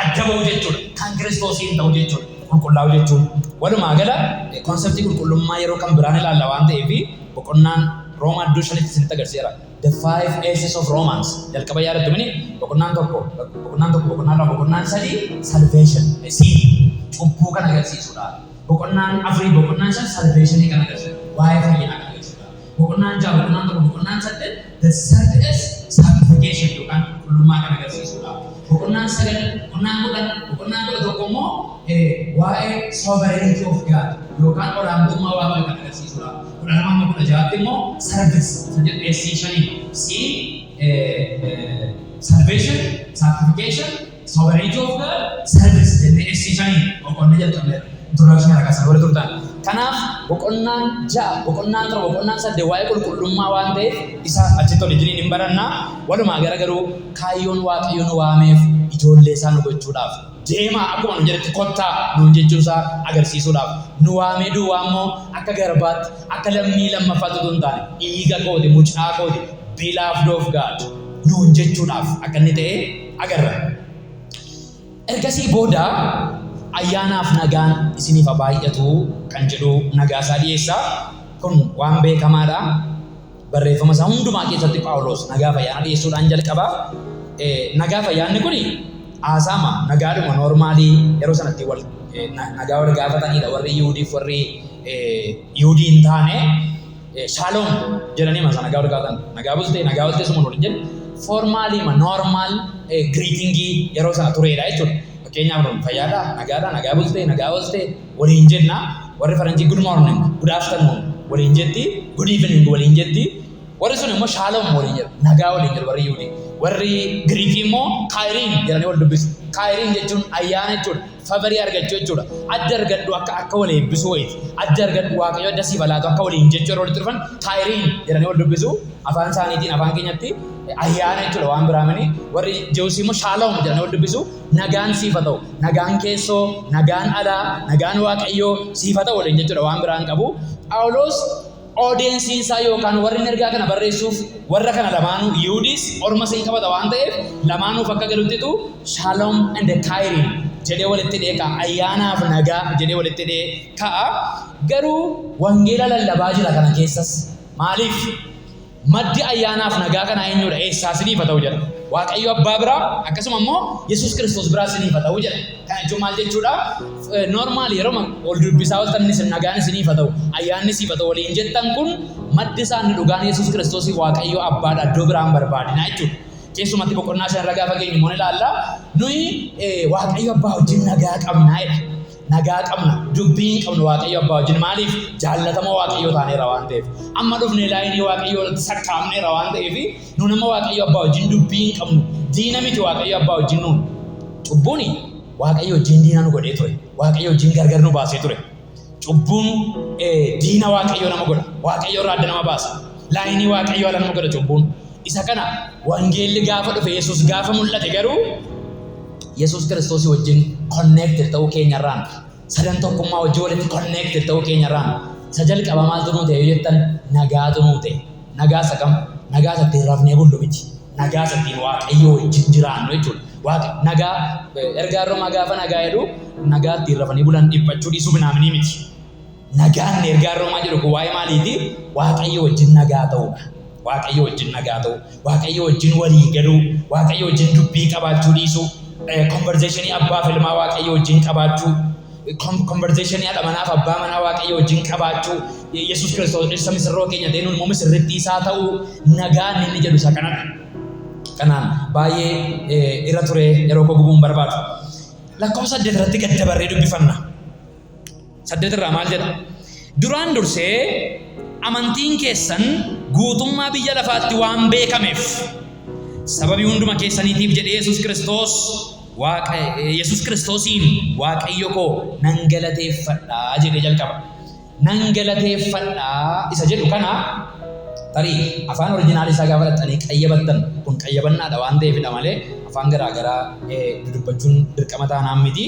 Adda ba'uu jechuudha. Kan Kiristoosiin ta'uu jechuudha. Qulqullaa'uu jechuun. Walumaa gala conceptii qulqullummaa yeroo kan biraan ilaalla waan ta'eef boqonnaan Roomaa iddoo shanitti isinitti agarsiiseera. The Five S's of Romans. Jalqaba yaadattu mini boqonnaan tokko, boqonnaan tokko, boqonnaan lama, boqonnaan sadii salvation, sin, cubbuu kan agarsiisudha. Boqonnaan afurii, boqonnaan shan salvationii kan agarsiisudha. Waa'ee fayyinaa kan agarsiisudha. Boqonnaan ja'a, boqonnaan 7, boqonnaan 8 the third S, sanctification yookaan qulqullummaa kan agarsiisudha. Boqonnaan 9, boqonnaan 10, boqonnaan 11 immoo waa'ee sovereignty of God yookaan olaantummaa Waaqayyoo kan agarsiisudha. 12 hamma 16tti immoo service isa jedhu S shanii C, salvation, sanctification, sovereignty of God, service jennee S shanii boqonnaa jalqabneerra. Introduction harkaa sana warri turtan. Kanaaf boqonnaan ja'a, boqonnaan torba, boqonnaan saddeet waa'ee qulqullummaa waan ta'eef isa achitti waliin hin barannaa. Walumaa gara garuu kaayyoon Waaqayyo nu waameef ijoollee isaa nu gochuudhaaf. Deemaa akkuma nu jedhetti kottaa nuun jechuusaa agarsiisuudhaaf. Nu waamee duwwaa immoo akka garbaatti, akka lammii lammaffaatti utuu hin taane, dhiiga kooti, mucaa kooti, beloved of God nuun jechuudhaaf akka inni ta'e agarra. Ergasii booda ayyaanaaf nagaan isiniif haa baay'atu kan jedhu nagaa isaa dhiyeessa. Kun waan beekamaadha. Barreeffama isaa hundumaa keessatti Phaawulos nagaaf ayyaana dhiyeessuudhaan jalqaba. Nagaaf ayyaanni kun haasaama nagaadhuma normalii yeroo sanatti wal nagaa wal gaafatanidha. Warri Yihudiif warri Yihudii hin taane shaaloom jedhanii masa nagaa wal gaafatan. Nagaa bultee, nagaa bultee suma waliin jedhu. Formaliima normal greetingii yeroo sana turedha jechuudha. Fakkeenyaaf nuun fayyaadhaa, nagaadhaa, nagaa bultee, nagaa ooltee waliin jenna. Warri faranjii good morning, good afternoon waliin jetti, good evening waliin jetti. Warri sun immoo shaaloom waliin jedhu, nagaa waliin jedhu warri Yihudii. Warri Giriikii immoo kaayiriin jedhanii wal dubbisu. Kaayiriin jechuun ayyaana jechuudha. Favorii argachuu jechuudha. Adda argadhu akka wal eebbisuu wayiiti. Adda argadhu, Waaqayyo adda siif laatu akka waliin jechuu yeroo walitti dhufan kaayiriin jedhanii wal dubbisu. Afaan isaaniitiin afaan keenyatti ayyaana jechuudha waan biraa mini. Warri Jewusii immoo shaaloom jedhanii wal dubbisu. Nagaan siif haa ta'u. Nagaan keessoo, nagaan alaa, nagaan Waaqayyoo siif haa ta'u waliin jechuudha, waan biraa hin qabu. Phaawulos audienceiin isaa yookaan warri inni ergaa kana barreessuuf warra kana lamaanuu, Yihudiis ormas hin qabata waan ta'eef, lamaanuuf akka galuttitu shalom and kairin jedhee walitti hidhee ka'a. Ayyaanaaf nagaa jedhee walitti hidhee ka'a. Garuu wangeela lallabaa jira kana keessas. Maaliif? Maddi ayyaanaaf nagaa kanaa eenyudha? Eessaa isiniif haa ta'u jedha. Waaqayyo Abbaa biraa, akkasuma immoo Yesuus Kiristoos biraa isiniif haa ta'u jedha. Kana jechuun maal jechuudha? Normal yeroo ol dubbisaa ooltan isin nagaan isiniif haa ta'u, ayyaanni siif haa ta'u waliin jettan kun maddi isaa inni dhugaan Yesuus Kiristoosiif Waaqayyo Abbaadha, iddoo biraan barbaadina jechuudha. Keessumatti boqonnaa shan irra gaafa geenyu immoo ni ilaalla. Nuyi Waaqayyo Abbaa wajjin nagaa qabnaa jedha. Nagaa qabna. Dubbii hin qabnu Waaqayyo Abbaa wajjin. Maaliif? Jaallatamoo Waaqayyoo taaneera waan ta'eef. Amma dhufnee lineii Waaqayyoo irratti sakkaamneera waan ta'eef, nuun amma Waaqayyo Abbaa wajjin dubbii hin qabnu. Diina miti Waaqayyo Abbaa wajjin nuun. Cubbuun Waaqayyo wajjin diina nu godhee ture. Waaqayyo wajjin gargar nu baasee ture. Cubbuun diina Waaqayyoo nama godha. Waaqayyo irraa adda nama baasa. Lineii Waaqayyoo ala nama godha cubbuun. Isa kana wangeelli gaafa dhufe, Yesuus gaafa mul'ate garuu, Yesuus Kiristoosii wajjin connected ta'uu keenyarraan, sadan tokkummaa wajjin walitti connected ta'uu keenyarraan, isa jalqaba maaltu nuu ta'e yoo jettan, nagaatu nuu ta'e. Nagaa isa kam? Nagaa isa ittiin rafnee bullu miti. Nagaa isa ittiin Waaqayyoo wajjin jiraannu jechuudha. Waaqa nagaa ergaa Roomaa gaafa nagaa jedhu, nagaa ittiin rafanii bulan, dhiphachuu dhiisuu minaaminii miti. Nagaan ergaa Roomaa jedhu kun waa'ee maaliiti? Waaqayyo wajjin nagaa ta'uudha. Waaqayyo wajjin nagaa ta'uu, Waaqayyo wajjin walii galuu, Waaqayyo wajjin dubbii qabaachuu dhiisuu, conversationii abbaa fi ilmaa Waaqayyo wajjin qabaachuu, conversationii haadha manaa fi abbaa manaa Waaqayyo wajjin qabaachuu, Yesuus Kiristoos dhirsa misirroo keenya ta'ee nuun immoo misirrittii isaa ta'uu, nagaan inni jedhu isa kanadha. Kanaan baay'ee irra ture yeroo koo gubuun barbaadu. Lakkoofsa 8 irratti gad dabarree dubbifanna. 8 irraa maal jedha? Duraan dursee amantiin keessan guutummaa biyya lafaatti waan beekameef, sababii hunduma keessaniitiif jedhee Yesuus Kiristoos Waaqa Yesuus Kiristoosiin Waaqayyo koo nan galateeffadha jedhee jalqaba. Nan galateeffadha isa jedhu kana tarii afaan originalii isaa gaafa dhaqxanii qayyabattan, kun qayyabannaadha waan ta'eefidha malee, afaan garaa garaa dudubbachuun dirqama taanaan miti.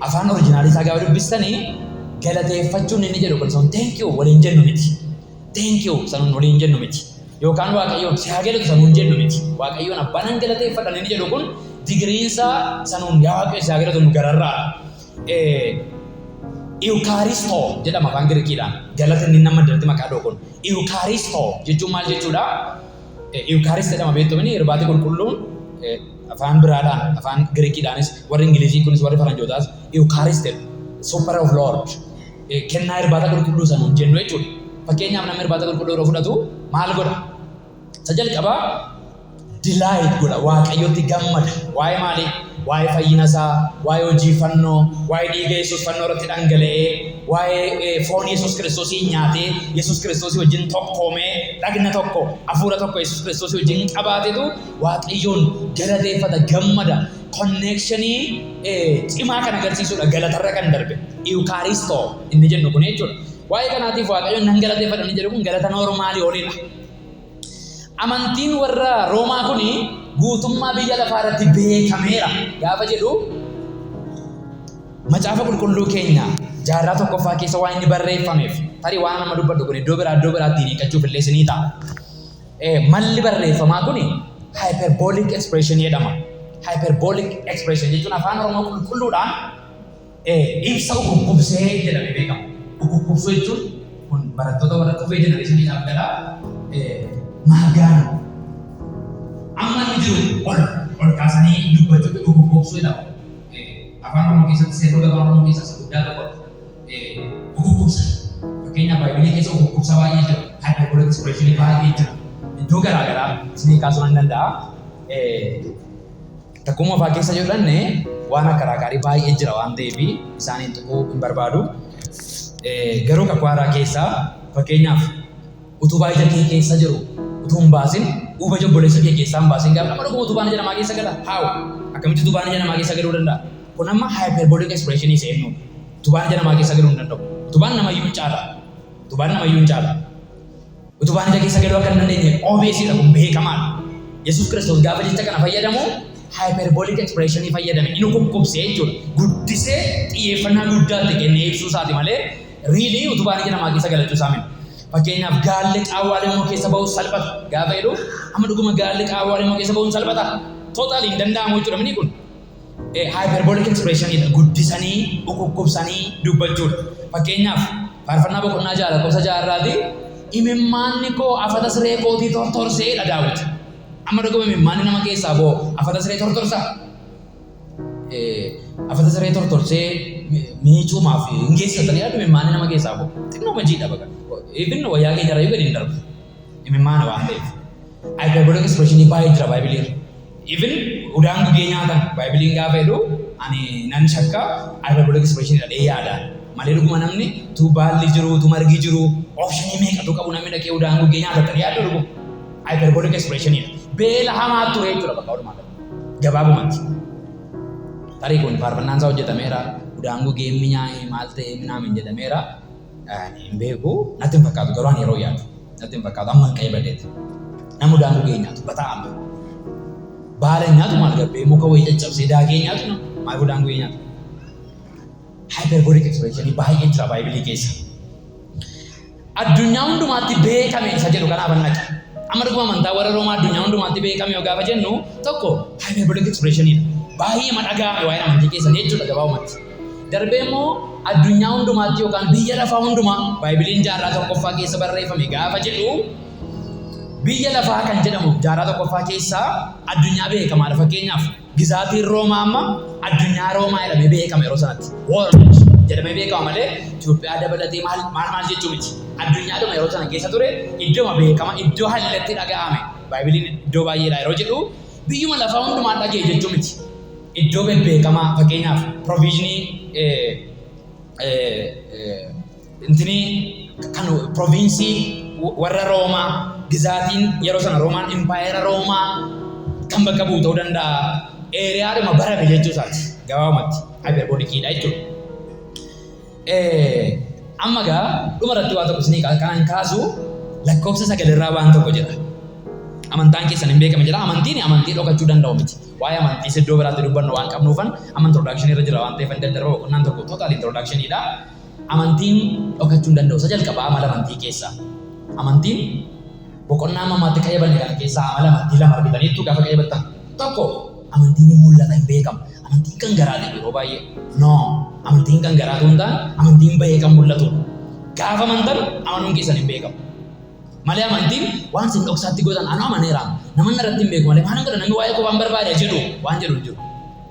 Afaan original isaa gaafa dubbistanii galateeffachuun inni jedhu kun sun thank you waliin jennu miti. Thank you sanuun waliin jennu miti. Yookaan Waaqayyoon si haa galatu sanuun jennu miti. Waaqayyoon abbaan nan galateeffadha inni jedhu kun digiriinsaa sanuun yaa Waaqayyo si haa galatu nu gararraadha. Eucharisto jedhama afaan Girikiidhaan. Galata inni nama addanatti maqaa dha'u kun. Eucharisto jechuun maal jechuudha? Eucharist jedhama beektu irbaati qulqulluun afaan biraadhaan, afaan Girikiidhaanis, warri Ingilizii kunis, warri Faranjootaas Eucharist jedhu. Supper of Lord. Kennaa irbaata qulqulluu sanuun jennu jechuudha. Fakkeenyaaf, namni irbaata qulqulluu yeroo fudhatu maal godha? Isa jalqabaa delight godha, Waaqayyotti gammada. Waa'ee maalii? Waa'ee fayyina isaa, waa'ee hojii fannoo, waa'ee dhiiga Yesuus fannoo irratti dhangala'ee, waa'ee foon Yesuus Kiristoosii nyaatee, Yesuus Kiristoosii wajjin tokkoomee, dhagna tokko, hafuura tokko Yesuus Kiristoosii wajjin qabaatetu Waaqayyoon galateeffata, gammada. Connection cimaa kan agarsiisudha galatarra kan darbe. Eucharisto inni jennu kun jechuudha. Waa'ee kanaatiif Waaqayyoon nan galateeffadha inni jedhu kun galata normal olidha. Amantiin warra Roomaa kun guutummaa biyya lafaa irratti beekameera gaafa jedhu, macaafa qulqulluu keenya jaarraa tokkoffaa keessa waan inni barreeffameef, tarii waan nama dubbadhu kun iddoo biraa iddoo biraatti hiikachuuf illee isinii ta'a. Malli barreeffamaa kun hyperbolic expression jedhama. Hyperbolic expression jechuun afaan Oromoo qulqulluudhaan ibsa ukukkubsee jedhamee beekama. Ukukkubsuu jechuun kun barattoota warra qubee generationiidhaaf gala maagaana. Amma inni jiru ol ol kaasanii dubbachuutu ukukkubsuu jedhama. Afaan Oromoo keessatti seerota afaan Oromoo keessaa isa guddaa tokkodha. Ukukkubsa. Fakkeenyaaf, Baaybilii keessa ukukkubsa baay'ee jira. Hyperbolic expression baay'ee jira. Iddoo garaa garaa isinii kaasuu nan danda'a. Takkuma afaa keessa jedhanne waan akka raakaarii baay'ee jira waan ta'eef isaaniin tuquu hin barbaadu. Garuu kakuu haaraa keessaa, fakkeenyaaf, utubaa ija kee keessa jiru utuu hin baasin, huuba ija obboleessa kee keessaa hin baasin gaafa nama dhuguma utubaan ija namaa keessa gala, haawu akkamitti utubaan ija namaa keessa galuu danda'a? Kun amma hyperbolic expression seennu. Utubaan ija namaa keessa galuu hin danda'u. Utubaan namayyuu hin caala. Utubaan namayyuu hin caala. Utubaan ija keessa galuu akka hin dandeenye obviously kun beekamaadha. Yesuus Kiristoos gaafa jecha kana fayyadamu hyperbolic expression fayyadame, inni kukkubsee jechuudha. Guddisee xiyyeeffannaa guddaatti kennee ibsuu isaati malee really utubaan ija namaa keessa galachuu isaa miti. Fakkeenyaaf, gaalli qaawwaa lilmoo keessa ba'uus salphata gaafa jedhu, amma dhuguma gaalli qaawwaa lilmoo keessa ba'uun salphata? Totally hin danda'amu jechuudha mini kun. Hyperbolic expressionidha, guddisanii ukukkubsanii dubbachuudha. Fakkeenyaaf, faarfannaa boqonnaa 6 lakkoofsa 6 irraati, imimmaanni koo afata siree kootii tortorseedha Daawit. Amma dhuguma imimmaanni nama keessaa boo afata siree tortorsaa? Afata siree tortorsee miicuumaaf hin geessatanii yaadu imimmaanni nama keessaa boo. Xinnoo majiidha baqa. Even wayyaa keenya irra gadi hin darbu. Imimmaana waan ta'eef. Hyperbolic expressionii baay'ee jira Baaybilii irra. Even udaan gugee nyaatan Baaybiliin gaafa jedhu ani nan shakka, hyperbolic expression jedhee yaada. Malee dhuguma namni tu baalli jiru, tu margi jiru, optionii meeqatu qabu, namni dhaqee udaan gugee nyaata ta'ee yaaddu dhuguma. Hyperbolic expressionidha. Beela hamaa ture jechuudha bakka walumaa galatti. Gabaabumatti. Tarii kun faarfannaan isaa hojjetameera. Udaan gugee minyaa'ee maal ta'e minaamin jedhameera. Ani hin beeku, natti hin fakkaatu, garuu ani yeroo yaadu natti hin fakkaatu, amma hin qayyabadeeti. Nama udaan gugee nyaatu bataa amma. Baala hin nyaatu, maal gabbee muka wayii caccabsee daakee nyaatu, nama maal udaan gugee nyaatu. Hyperbolic expressionii baay'ee jira Baaybilii keessa. Addunyaa hundumaatti beekame isa jedhu kanaaf naqe. Amma dhuguma amantaa warra Roomaa addunyaa hundumaatti beekame yoo gaafa jennu, tokko hyperbolic expressionidha. Baay'ee dhaga'ame waa'ee amantii keessanii jechuudha gabaabumatti. Darbee immoo addunyaa hundumaatti yookaan biyya lafaa hundumaa, Baaybiliin jaarraa tokkoffaa keessa barreeffame gaafa jedhu, biyya lafaa kan jedhamu jaarraa tokkoffaa keessaa addunyaa beekamaadha. Fakkeenyaaf, gizaatiin Roomaa amma addunyaa Roomaa jedhamee beekama yeroo sanatti. World jedhamee beekama malee Itoophiyaa dabalatee maal maal maal jechuu miti. Addunyaadhuma yeroo sana keessa ture, iddooma beekama, iddoo hallatti dhaga'ame. Baaybiliin iddoo baay'eedha yeroo jedhu biyyuma lafaa hundumaa dhaga'e jechuu miti. Iddoo bebbeekamaa, fakkeenyaaf provisionii intinii kan province warra Roomaa, gizaatiin yeroo sana Roomaan impaayera Roomaa kan bakka bu'u ta'uu danda'a. Areadhuma barame jechuu isaati. Gabaabumatti hyperboliciidha jechuudha. Amma gaa dhuma irratti waa tokko isinii kanan kaasu, lakkoofsa 9 irraa waan tokko jedha. Amantaan keessan hin beekame jedha. Amantiin amantii dhokachuu danda'u miti. Waa'ee amantiis iddoo biraatti dubbannu waan qabnuufan amma introduction irra jira waan ta'eef hin daddarba boqonnaan tokko total introduction dha. Amantiin dhokachuu hin danda'u. Isa jalqabaa amala amantii keessaa. Amantiin boqonnaa amma ammaatti qayyabanne kana keessaa amala amantii lama argitaniittu gaafa qayyabattan. Tokko amantiin hin mul'ata hin beekamu. Amantiin kan garaati yeroo baay'ee. No, amantiin kan garaatu hin taane amantiin bahee kan mul'atudha. Gaafa amantan amanuun keessan hin beekamu. Malee amantiin waan isin dhoksaatti gootan anoo amaneera namanni irratti hin beeku malee maalan godha namni waa'ee koo waan barbaade jedhu waan jedhu hin jiru.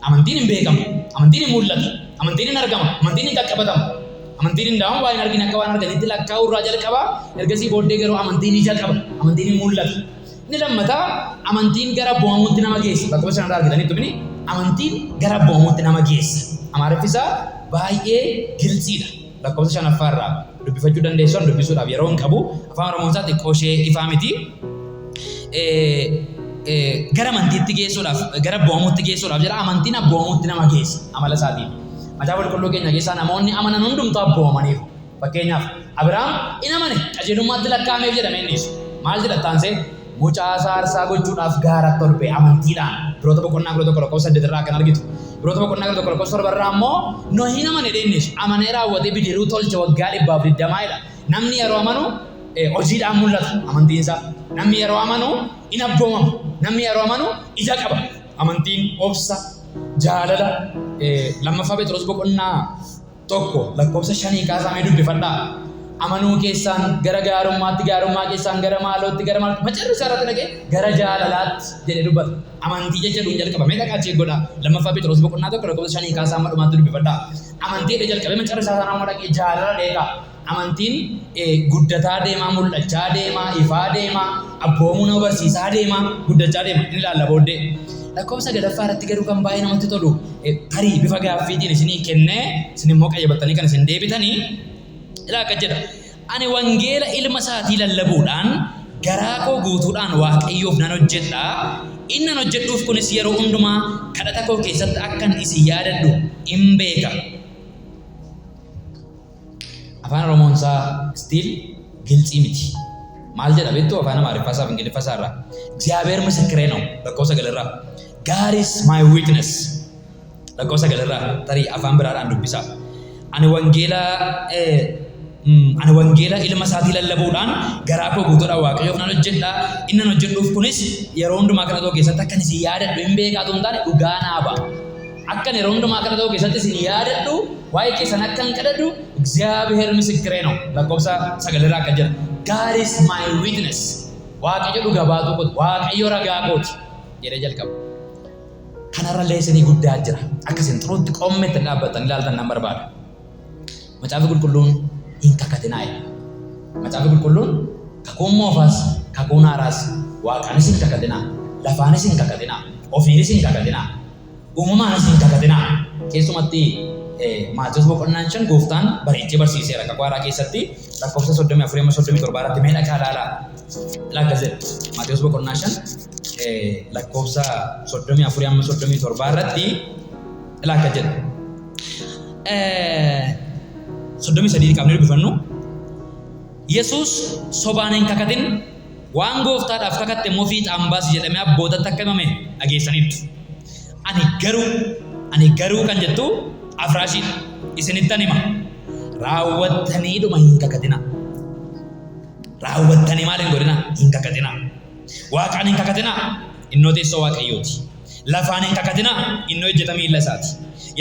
Amantiin hin beekamu, amantiin hin mul'atu, amantiin hin argama, amantiin hin qaqqabatamu. Amantiin hin daamu waan hin argine akka waan arganitti lakkaa'uu irraa jalqaba. Ergasii booddee garuu amantiin ija qaba, amantiin hin mul'atu. Inni lammataa amantiin gara bo'amuutti nama geessa. Lakkoofsa shanarraa argitaniittu mini amantiin gara bo'amuutti nama geessa. Amaariffi isaa baay'ee giltsiidha. Lakkoofsa shanaffaa irraa dubbifachuu dandeessu. An dubbisuudhaaf yeroo hin qabu. Afaan Oromoon isaa xiqqoo ishee ifaa miti. Gara amantiitti geessuudhaaf, gara bo'amuutti geessuudhaaf jedha. Amantiin abboomamuutti nama geessa amala isaatiin. Macaafa Qulqulluu keenya keessaa namoonni amanan hundumtuu abboomamaniiru. Fakkeenyaaf, Abiraam in amane, qajeelummaatti lakkaa'ameef jedhame innis. Maal jedha itti aansee? Mucaa isaa aarsaa gochuudhaaf gaaratti ol ba'e amantiidhaan. Ibroota boqonnaa 11 lakkoofsa 8 irraa kan argitu. Ibroota boqonnaa 11 lakkoofsa 7 irraa immoo Nohi hin amane jedhe innis. Amanee raawwatee bidiruu tolche waggaa 120 jedha. Namni yeroo amanu hojiidhaan mul'ata amantiin isaa. Namni yeroo amanu in abboomama. Namni yeroo amanu ija qaba. Amantiin obsa, jaalala, lammaffaa Phexros boqonnaa 1 lakkoofsa shanii kaasaa mee dubbifadhaa. Amanuu keessaan gara gaarummaatti, gaarummaa keessaan gara maalootti, gara maalootti, macarra isaa irratti dhaqee gara jaalalaatti jedhee dubbata. Amantii jecha jedhuun jalqaba. Mee dhaqaa check godhaa. Lammaffaa Phexros boqonnaa 1 lakkoofsa shanii kaasaa amma dhumaatti dubbifadhaa. Amantii jedhee jalqabee macarra isaa sana amma dhaqee jaalala dheeqa. Amantiin guddataa deemaa, mul'achaa deemaa, ifaa deemaa, abboomuu nama barsiisaa deemaa, guddachaa deema. Inni ilaalla booddee. Lakkoofsa sagalaffaa irratti garuu kan baay'ee namatti tolu tarii bifa gaaffiitiin isinii kennee isin immoo qayyabattanii kan isin deebitanii ilaa akka jedha. Ani wangeela ilma isaatii lallabuudhaan garaa koo guutuudhaan Waaqayyoof nan hojjedha. Inni nan hojjedhuuf kunis yeroo hundumaa kadhata koo keessatti akkan isin yaadadhu in beeka. Afaan Oromoon isaa still giltsii miti. Maal jedha beektuu afaan Amaariffaa isaa fi Ingiliffa isaa irraa? እግዚአብሔር ምስክሬ ነው lakkoofsa sagal irraa. God is my witness lakkoofsa sagal irraa tarii afaan biraadhaan dubbisaa. Ani wangeela ani wangeela ilma isaatii lallabuudhaan garaa koo guutuudhaan Waaqayyoof nan hojjedha. Inni nan hojjedhuuf kunis yeroo hundumaa kadhata koo keessatti akkan isin yaadadhu hin beekaa otoo hin taane dhugaa naa ba'a. Akkan yeroo hundumaa kadhata koo keessatti isin yaadadhu, waa'ee keessan akkan kadhadhu እግዚአብሔር ምስክሬ ነው. Lakkoofsa sagal irraa akka jedha. God is my witness. Waaqayyo dhuga baatuu kooti. Waaqayyo ragaa kooti. Jedhee jalqaba. Kanarrallee isinii guddaa jira. Akka isin xuruutti qommetti dhaabbattan ilaaltan nan barbaada. Macaafi Qulqulluun hin kakatinaa jedha. Macaafi Qulqulluun kakuun moofaas kakuun haaraas waaqaanis hin kakatinaa, lafaanis hin kakatinaa, ofiinis hin kakatinaa, uumamaanis hin kakatinaa. Keessumatti Maatewos boqonnaan 5 gooftaan bareechee barsiiseera kakuu haaraa keessatti lakkoofsa 34 amma 37 irratti mee dhaqaa ilaalaa. Ilaa akkas jedha. Maatewos boqonnaa 5 lakkoofsa 34 amma 37 irratti ilaa akkas jedha. 33 qabnee dubbifannu. Yesuus sobaan hin kakatin, waan gooftaadhaaf kakatte immoo fiixaan baasi jedhamee abbootatti akka himame dhageessaniittu. Ani garuu, ani garuu kan jettu afraashiidha. Isinittan hima. Raawwattaniidhuma hin kakatinaa. Raawwattanii maal hin godhinaa? Hin kakatinaa. Waaqaan hin kakatinaa, innoo teessoo Waaqayyooti. Lafaan hin kakatinaa, innoo ejjeta miilla isaati.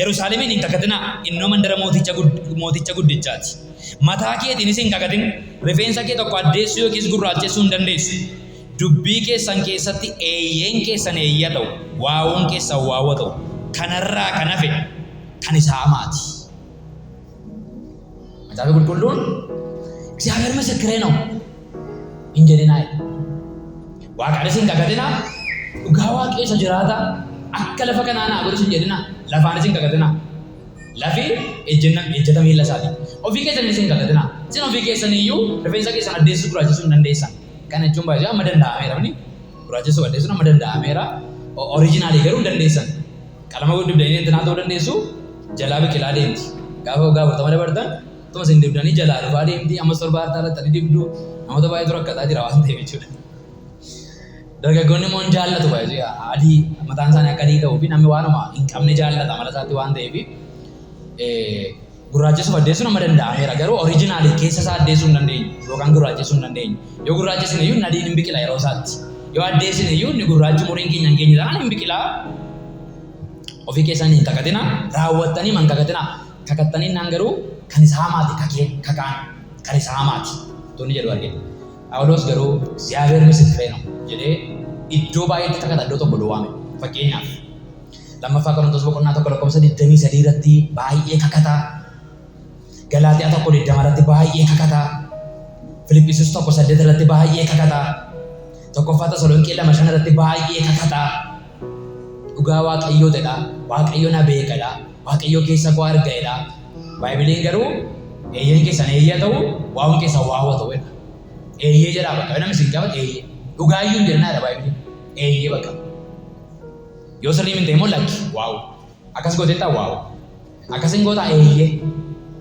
Yerusaalemiin hin kakatinaa, innoo mandara mooticha, mooticha guddichaati. Mataa keetiinis hin kakatin, rifeensa kee tokko addeessuu yookiis gurraachessuu hin dandeessu. Dubbii keessan keessatti eeyyeen keessan eeyyee haa ta'u, waawuun keessan waawuu haa ta'u. Kanarraa kan hafe kan isaa hamaati. Macaafi Qulqulluun እግዚአብሔር ምስክሬ ነው hin jedhinaa jedha. Waaqaanis hin kakatinaa, dhugaa Waaqayyo isa jiraataa akka lafa kanaa naa godhus hin jedhinaa, lafaanis hin kakatinaa. Lafi ejjenna ejjeta miilla isaati. Ofii keessanis hin kakatinaa. Isin ofii keessaniyyuu rifeensa keessan addeessuu gurraachessuu hin dandeessan. Kana jechuun baay'ee amma danda'ameera. Gurraachessuu addeessuun amma danda'ameera. Oriijinaalii garuu hin dandeessan. Qalama dibdanii intinaa ta'uu dandeessu, jalaa biqilaa deemti. Gaafa waggaa 40 dabartan utuma isin dibdanii jalaa dhufaa deemti, ammas torba hartaa laxxanii dibdu, namoota baay'eetu rakkataa jira waan ta'eef jechuudha. Dargaggoonni immoo hin jaallatu baay'ee adii mataan isaanii akka adii ta'uu fi namni waanuma hin qabne jaallata amala isaatti waan ta'eef gurraachessuuf addeessuun amma danda'ameera. Garuu original keessa isaa addeessuu hin dandeenyu yookaan gurraachessuu hin dandeenyu. Yoo gurraachessine iyyuu inni adiin hin biqila yeroo isaatti. Yoo addeessine iyyuu inni gurraachi umuriin keenya hin geenye taanaan hin biqila. Ofii keessanii hin kakatina, raawwattanii hin kakatina. Kakattanii naan garuu kan isa hamaati kakeen kakaan kan isa hamaati. Tonni jedhu argina. Phaawulos garuu እግዚአብሔር ምስክሬ ነው jedhee iddoo baay'eetti kakata, iddoo tokko duwwaa miti. Fakkeenyaaf, Lammaffaa Qorontos boqonnaa 1 lakkoofsa 23 irratti baay'ee kakataa. Galaatiyaa 1:20 irratti baay'ee kakataa. Filiphisiis 1:8 irratti baay'ee kakataa. Tokkoffaa Tasalonqee 2:5 irratti baay'ee kakataa. Dhugaa Waaqayyoo jedha. Waaqayyo na beekadha. Waaqayyo keessa koo argaedha. Baaybiliin garuu eeyyeen keessan eeyyee ta'u, waawuun keessan waawwa ta'u jedha. Eeyyee jedhaa bakka. Namni isin gaafate eeyyee. Dhugaayyuu hin jedhinaa jedha Baaybiliin. Eeyyee bakka. Yoo sirrii miti immoo lakki waawu. Akkas gootettaa waawu. Akkas hin gootaa eeyyee.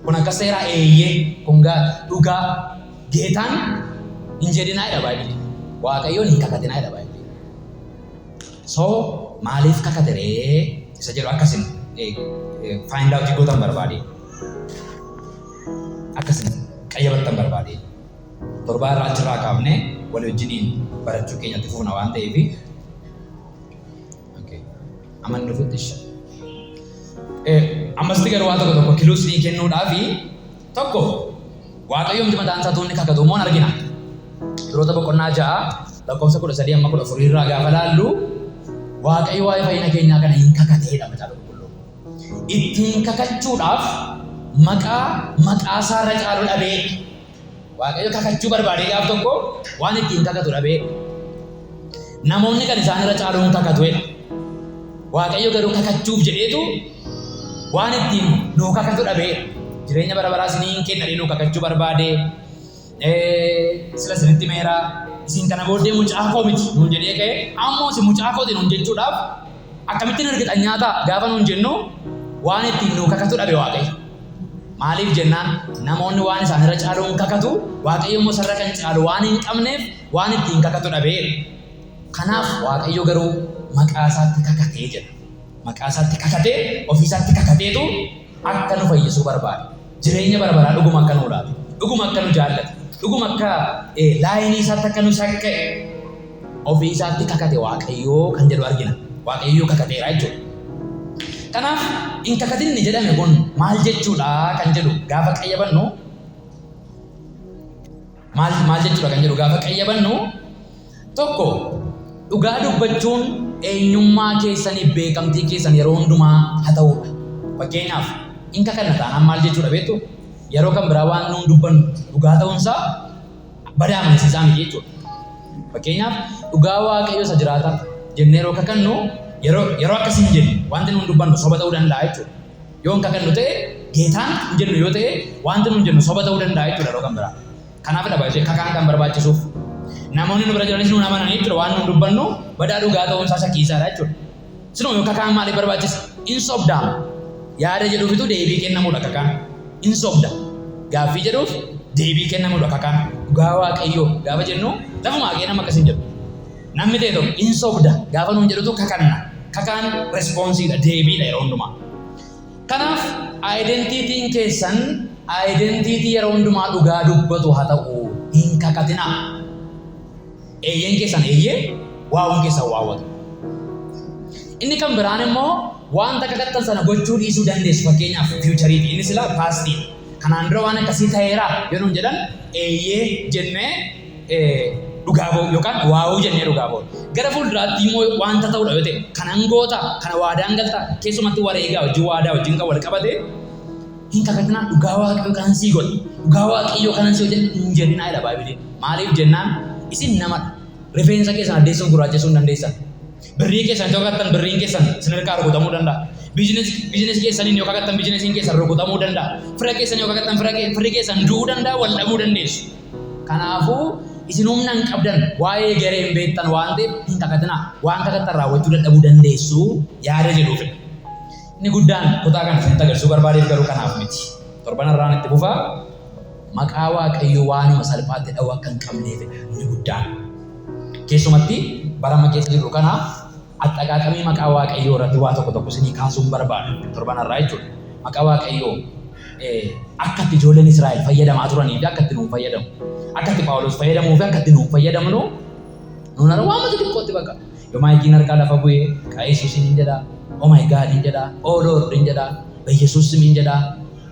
Kun akkas ta'eeraa eeyyee. Kun gaa dhugaa geetaan hin jedhinaa jedha Baaybiliin. Waaqayyoon hin kakatinaa jedha Baaybiliin. So maaliif kakate ree isa jedhu akkasin find out gootan barbaade. Akkasin qayyabattan barbaade. Torbaa irraa achirraa kaafnee walii wajjiniin barachuu keenyatti fufna waan ta'eef. Okay. Amma inni dhufutti isha. Ammasitti garuu waa tokko tokko clues ni kennuudhaafi, tokko Waaqayyoomti mataan isaa tuunni kakatu immoo argina. Ibroota boqonnaa 6 lakkoofsa 13 amma 14 irraa gaafa laallu, Waaqayyo waa'ee fayyina keenyaa kana hin kakateedha Macaafa Qulqulluu. Ittiin kakachuudhaaf maqaa maqaa isaarra caalu dhabee, Waaqayyo kakachuu barbaadee gaaf tokko waan ittiin kakatu dhabee, namoonni kan isaanirra caalu hin kakatuedha. Waaqayyo garuu kakachuuf jedheetu waan ittiin nuu kakatu dhabee, jireenya bara baraa isinii hin kenna jedhee nuu kakachuu barbaade, sila isinitti meera, isin kana booddee mucaa koo miti nuun jedhee ka'e, ammoo isin mucaa kooti nuun jechuudhaaf akkamittiin ergixanyaa ta'a gaafa nuun jennu, waan ittiin nuu kakatu dhabe Waaqayyo. Maaliif jennaan, namoonni waan isaanirra caalu hin kakatu, Waaqayyo immoo isarra kan caalu waan hin qabneef waan ittiin kakatu dhabee. Kanaaf Waaqayyo garuu maqaa isaatti kakatee jedha. Maqaa isaatti kakatee, ofii isaatti kakateetu akka nu fayyisuu barbaade. Jireenya bara baraa dhuguma akka nuu laate, dhuguma akka nu jaallate, dhuguma akka line isaatti akka nu sakka'e ofii isaatti kakate Waaqayyoo kan jedhu argina. Waaqayyo kakateera jechuudha. Kanaaf hin kakatin inni jedhame kun maal jechuudha kan jedhu gaafa qayyabannu, maal maal jechuudha kan jedhu gaafa qayyabannu, tokko dhugaa dubbachuun eenyummaa keessaniif beekamtii keessan yeroo hundumaa haa ta'udha. Fakkeenyaaf, hin kakanna taanaan maal jechuudha beektu? Yeroo kan biraa waan nuun dubbannu dhugaa ta'uunsaa badaa amansiisaa miti jechuudha. Fakkeenyaaf, dhugaa Waaqayyo isa jiraataa jennee yeroo kakannu, yeroo yeroo akkasii hin jennu wanti nuun dubbannu soba ta'uu danda'a jechuudha. Yoo hin kakannu ta'e, geetaan hin jennu yoo ta'e, wanti nuun jennu soba ta'uu danda'a jechuudha yeroo kan biraa. Kanaafidha baay'ee kakaan kan barbaachisuuf. Namoonni nu bira jiranis nuun amananii jechuudha, waan nuun dubbannu badaa dhugaa ta'uun isaa shakkiisaadha jechuudha. Sinuma yoo kakaan maaliif barbaachisa? In sobdaama yaada jedhuufitu deebii kennamudha kakaan. In sobda gaaffii jedhuuf deebii kennamudha kakaan. Dhugaa Waaqayyoo gaafa jennu lafumaa ka'ee nama akkas hin jedhu. Namni ta'e tokko in sobda gaafa nuun jedhutu kakanna. Kakaan responseiidha, deebiidha yeroo hundumaa. Kanaaf identityn keessan identity yeroo hundumaa dhugaa dubbatu haa ta'u, hin kakatinaa. Eeyyeen keessan eeyyee, waawuun keessan waawwatu. Inni kan biraan immoo wanta kakattan sana gochuu dhiisuu dandeessu, fakkeenyaaf futureiiti. Inni silaa pastiidha. Kanaan dura waan akkasii ta'eera yoo nuun jedhan, eeyyee jennee dhugaa ba'u yookaan waawuu jennee dhugaa ba'u. Gara fuulduraatti immoo wanta ta'udha yoo ta'e, kanan goota, kana waadaan galta, keessumatti wareegaa wajjin, waadaa wajjin kan wal qabate hin kakatinaa. Dhugaa Waaqayyoo kanan sii godha, dhugaa Waaqayyoo kanan sii hojjedha hin jedhinaa jedha Baaybiliin. Maaliif jennaan, isin namadha. Rifeensa keessan addeessuuf gurraachessuu hin dandeessan. Birrii keessan yoo kakattan, birriin keessan isin harkaa rukutamuu danda'a. Business keessaniin yoo kakattan, businessiin keessan rukutamuu danda'a. Fira keessan yoo kakattan, firri keessan du'uu danda'a, wal dhabuu dandeessu. Kanaafuu isin humna hin qabdan, waa'ee garee hin beektan waan ta'eef hin kakatinaa. Waan kakattan raawwachuu dadhabuu dandeessu yaada jedhuufidha. Inni guddaan kutaa kana isinitti agarsiisuu barbaadeef garuu kanaaf miti. Torban irraan itti fufaa, maqaa Waaqayyoo waanuma salphaatti dha'uu akka hin qabneefidha inni guddaan. Keessumatti Bara amma keessa jirru kana axxaqaaqamii maqaa Waaqayyoo irratti waa tokko tokko isinii kaasuun barbaada torban har'aa jechuudha. Maqaa Waaqayyoo akka itti ijoolleen Israa'el fayyadamaa turanii fi akka itti nuun fayyadamu. Akka itti Phaawulos fayyadamuu fi akka itti nuun fayyadamnu. Nuun har'a waan xixiqqootti bakka. Yoo maayikiin harkaa lafa bu'ee maqaa Yesuusiin hin jedhaa, oh my God hin jedhaa, oh Lord hin jedhaa, በኢየሱስ ስም hin jedhaa.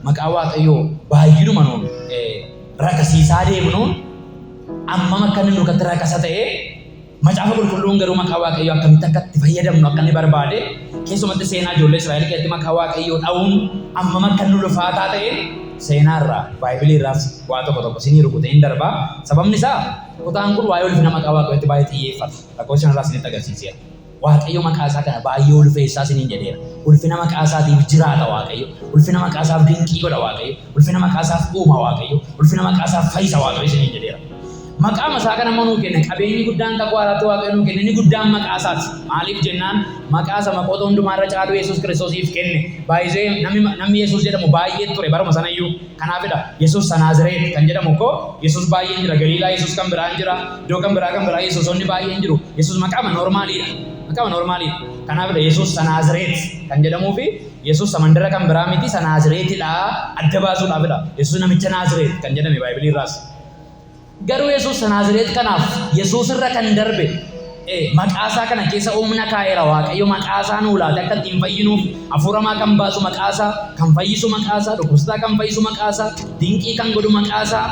Maqaa Waaqayyoo baay'inuma nuun rakasiisaa deemnuun ammam akka inni nurkatti rakasa ta'ee, Macaafa Qulqulluun garuu maqaa Waaqayyoo akkamitti akka itti fayyadamnu akka inni barbaade, keessumatti seenaa ijoollee Israa'el keessatti maqaa Waaqayyoo dha'uun ammam akka inni ulfaataa ta'e seenaa irraa, Baay'ibilii irraas waa tokko tokko isinii rukutee hin darbaa. Sababni isaa kutaan kun waa'ee ulfina maqaa Waaqayyootti baay'ee xiyyeeffata. Lakkoofsa shanarraa isinitti agarsiiseera. Waaqayyo maqaa isaa kana baay'ee ulfeessaa isiniin jedheera. Ulfina maqaa isaatiif jiraata Waaqayyo. Ulfina maqaa isaaf dinqii godha Waaqayyo. Ulfina maqaa isaaf uuma Waaqayyo. Ulfina maqaa isaaf fayyisa Waaqayyo isiniin jedheera. Maqaa isaa kana immoo nuu kenne. Qabeenyi guddaan kakuu haaraatti Waaqayyo nuu kenne inni guddaan maqaa isaati. Maaliif jennaan, maqaa isa maqoota hundumaa irra caalu Yesuus Kiristoosiif kenne. Baay'isee namni Yesuus jedhamu baay'ee ture baruma sanayyuu. Kanaafidha Yesuus Naazireet kan jedhamu koo. Yesuus baay'een jira. Galiilaa Yesuus kan biraan jira. Iddoo kan biraa kan biraa Yesuusonni baay'een jiru. Yesuus maqaama normaliidha. Maqaama normaliidha. Kanaafidha Yesuus Naazireet kan jedhamuu fi Yesuus mandara kan biraa miti, isa Naazireetidha adda baasuudhaafidha. Yesuus namicha Naazireet kan jedhame Baay'ibilii irraas. Garuu Yesuus Naazireet kanaaf Yesuus irra kan darbe maqaa isaa kana keessa humna kaa'eera Waaqayyo. Maqaa isaa nuu laate akka ittiin fayyinuuf. Hafuura hamaa kan baasu maqaa isaa, kan fayyisu maqaa isaa, dhukkubsataa kan fayyisu maqaa isaa, dinqii kan godhu maqaa isaa.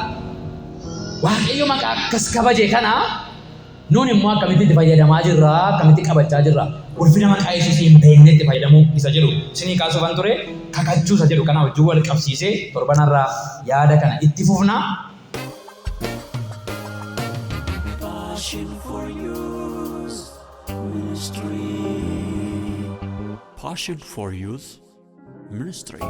Waaqayyo maqaa akkas kabaje kana nuun immoo akkamitti itti fayyadamaa jirra, akkamitti qabachaa jirra, ulfina maqaa Yesuusiin beeknee itti fayyadamuu isa jedhu isinii kaasuufan ture. Kakachuu isa jedhu kana wajjin wal qabsiisee torbanarraa yaada kana itti fufna. Passion for Youth Ministry. Passion for Youth Ministry.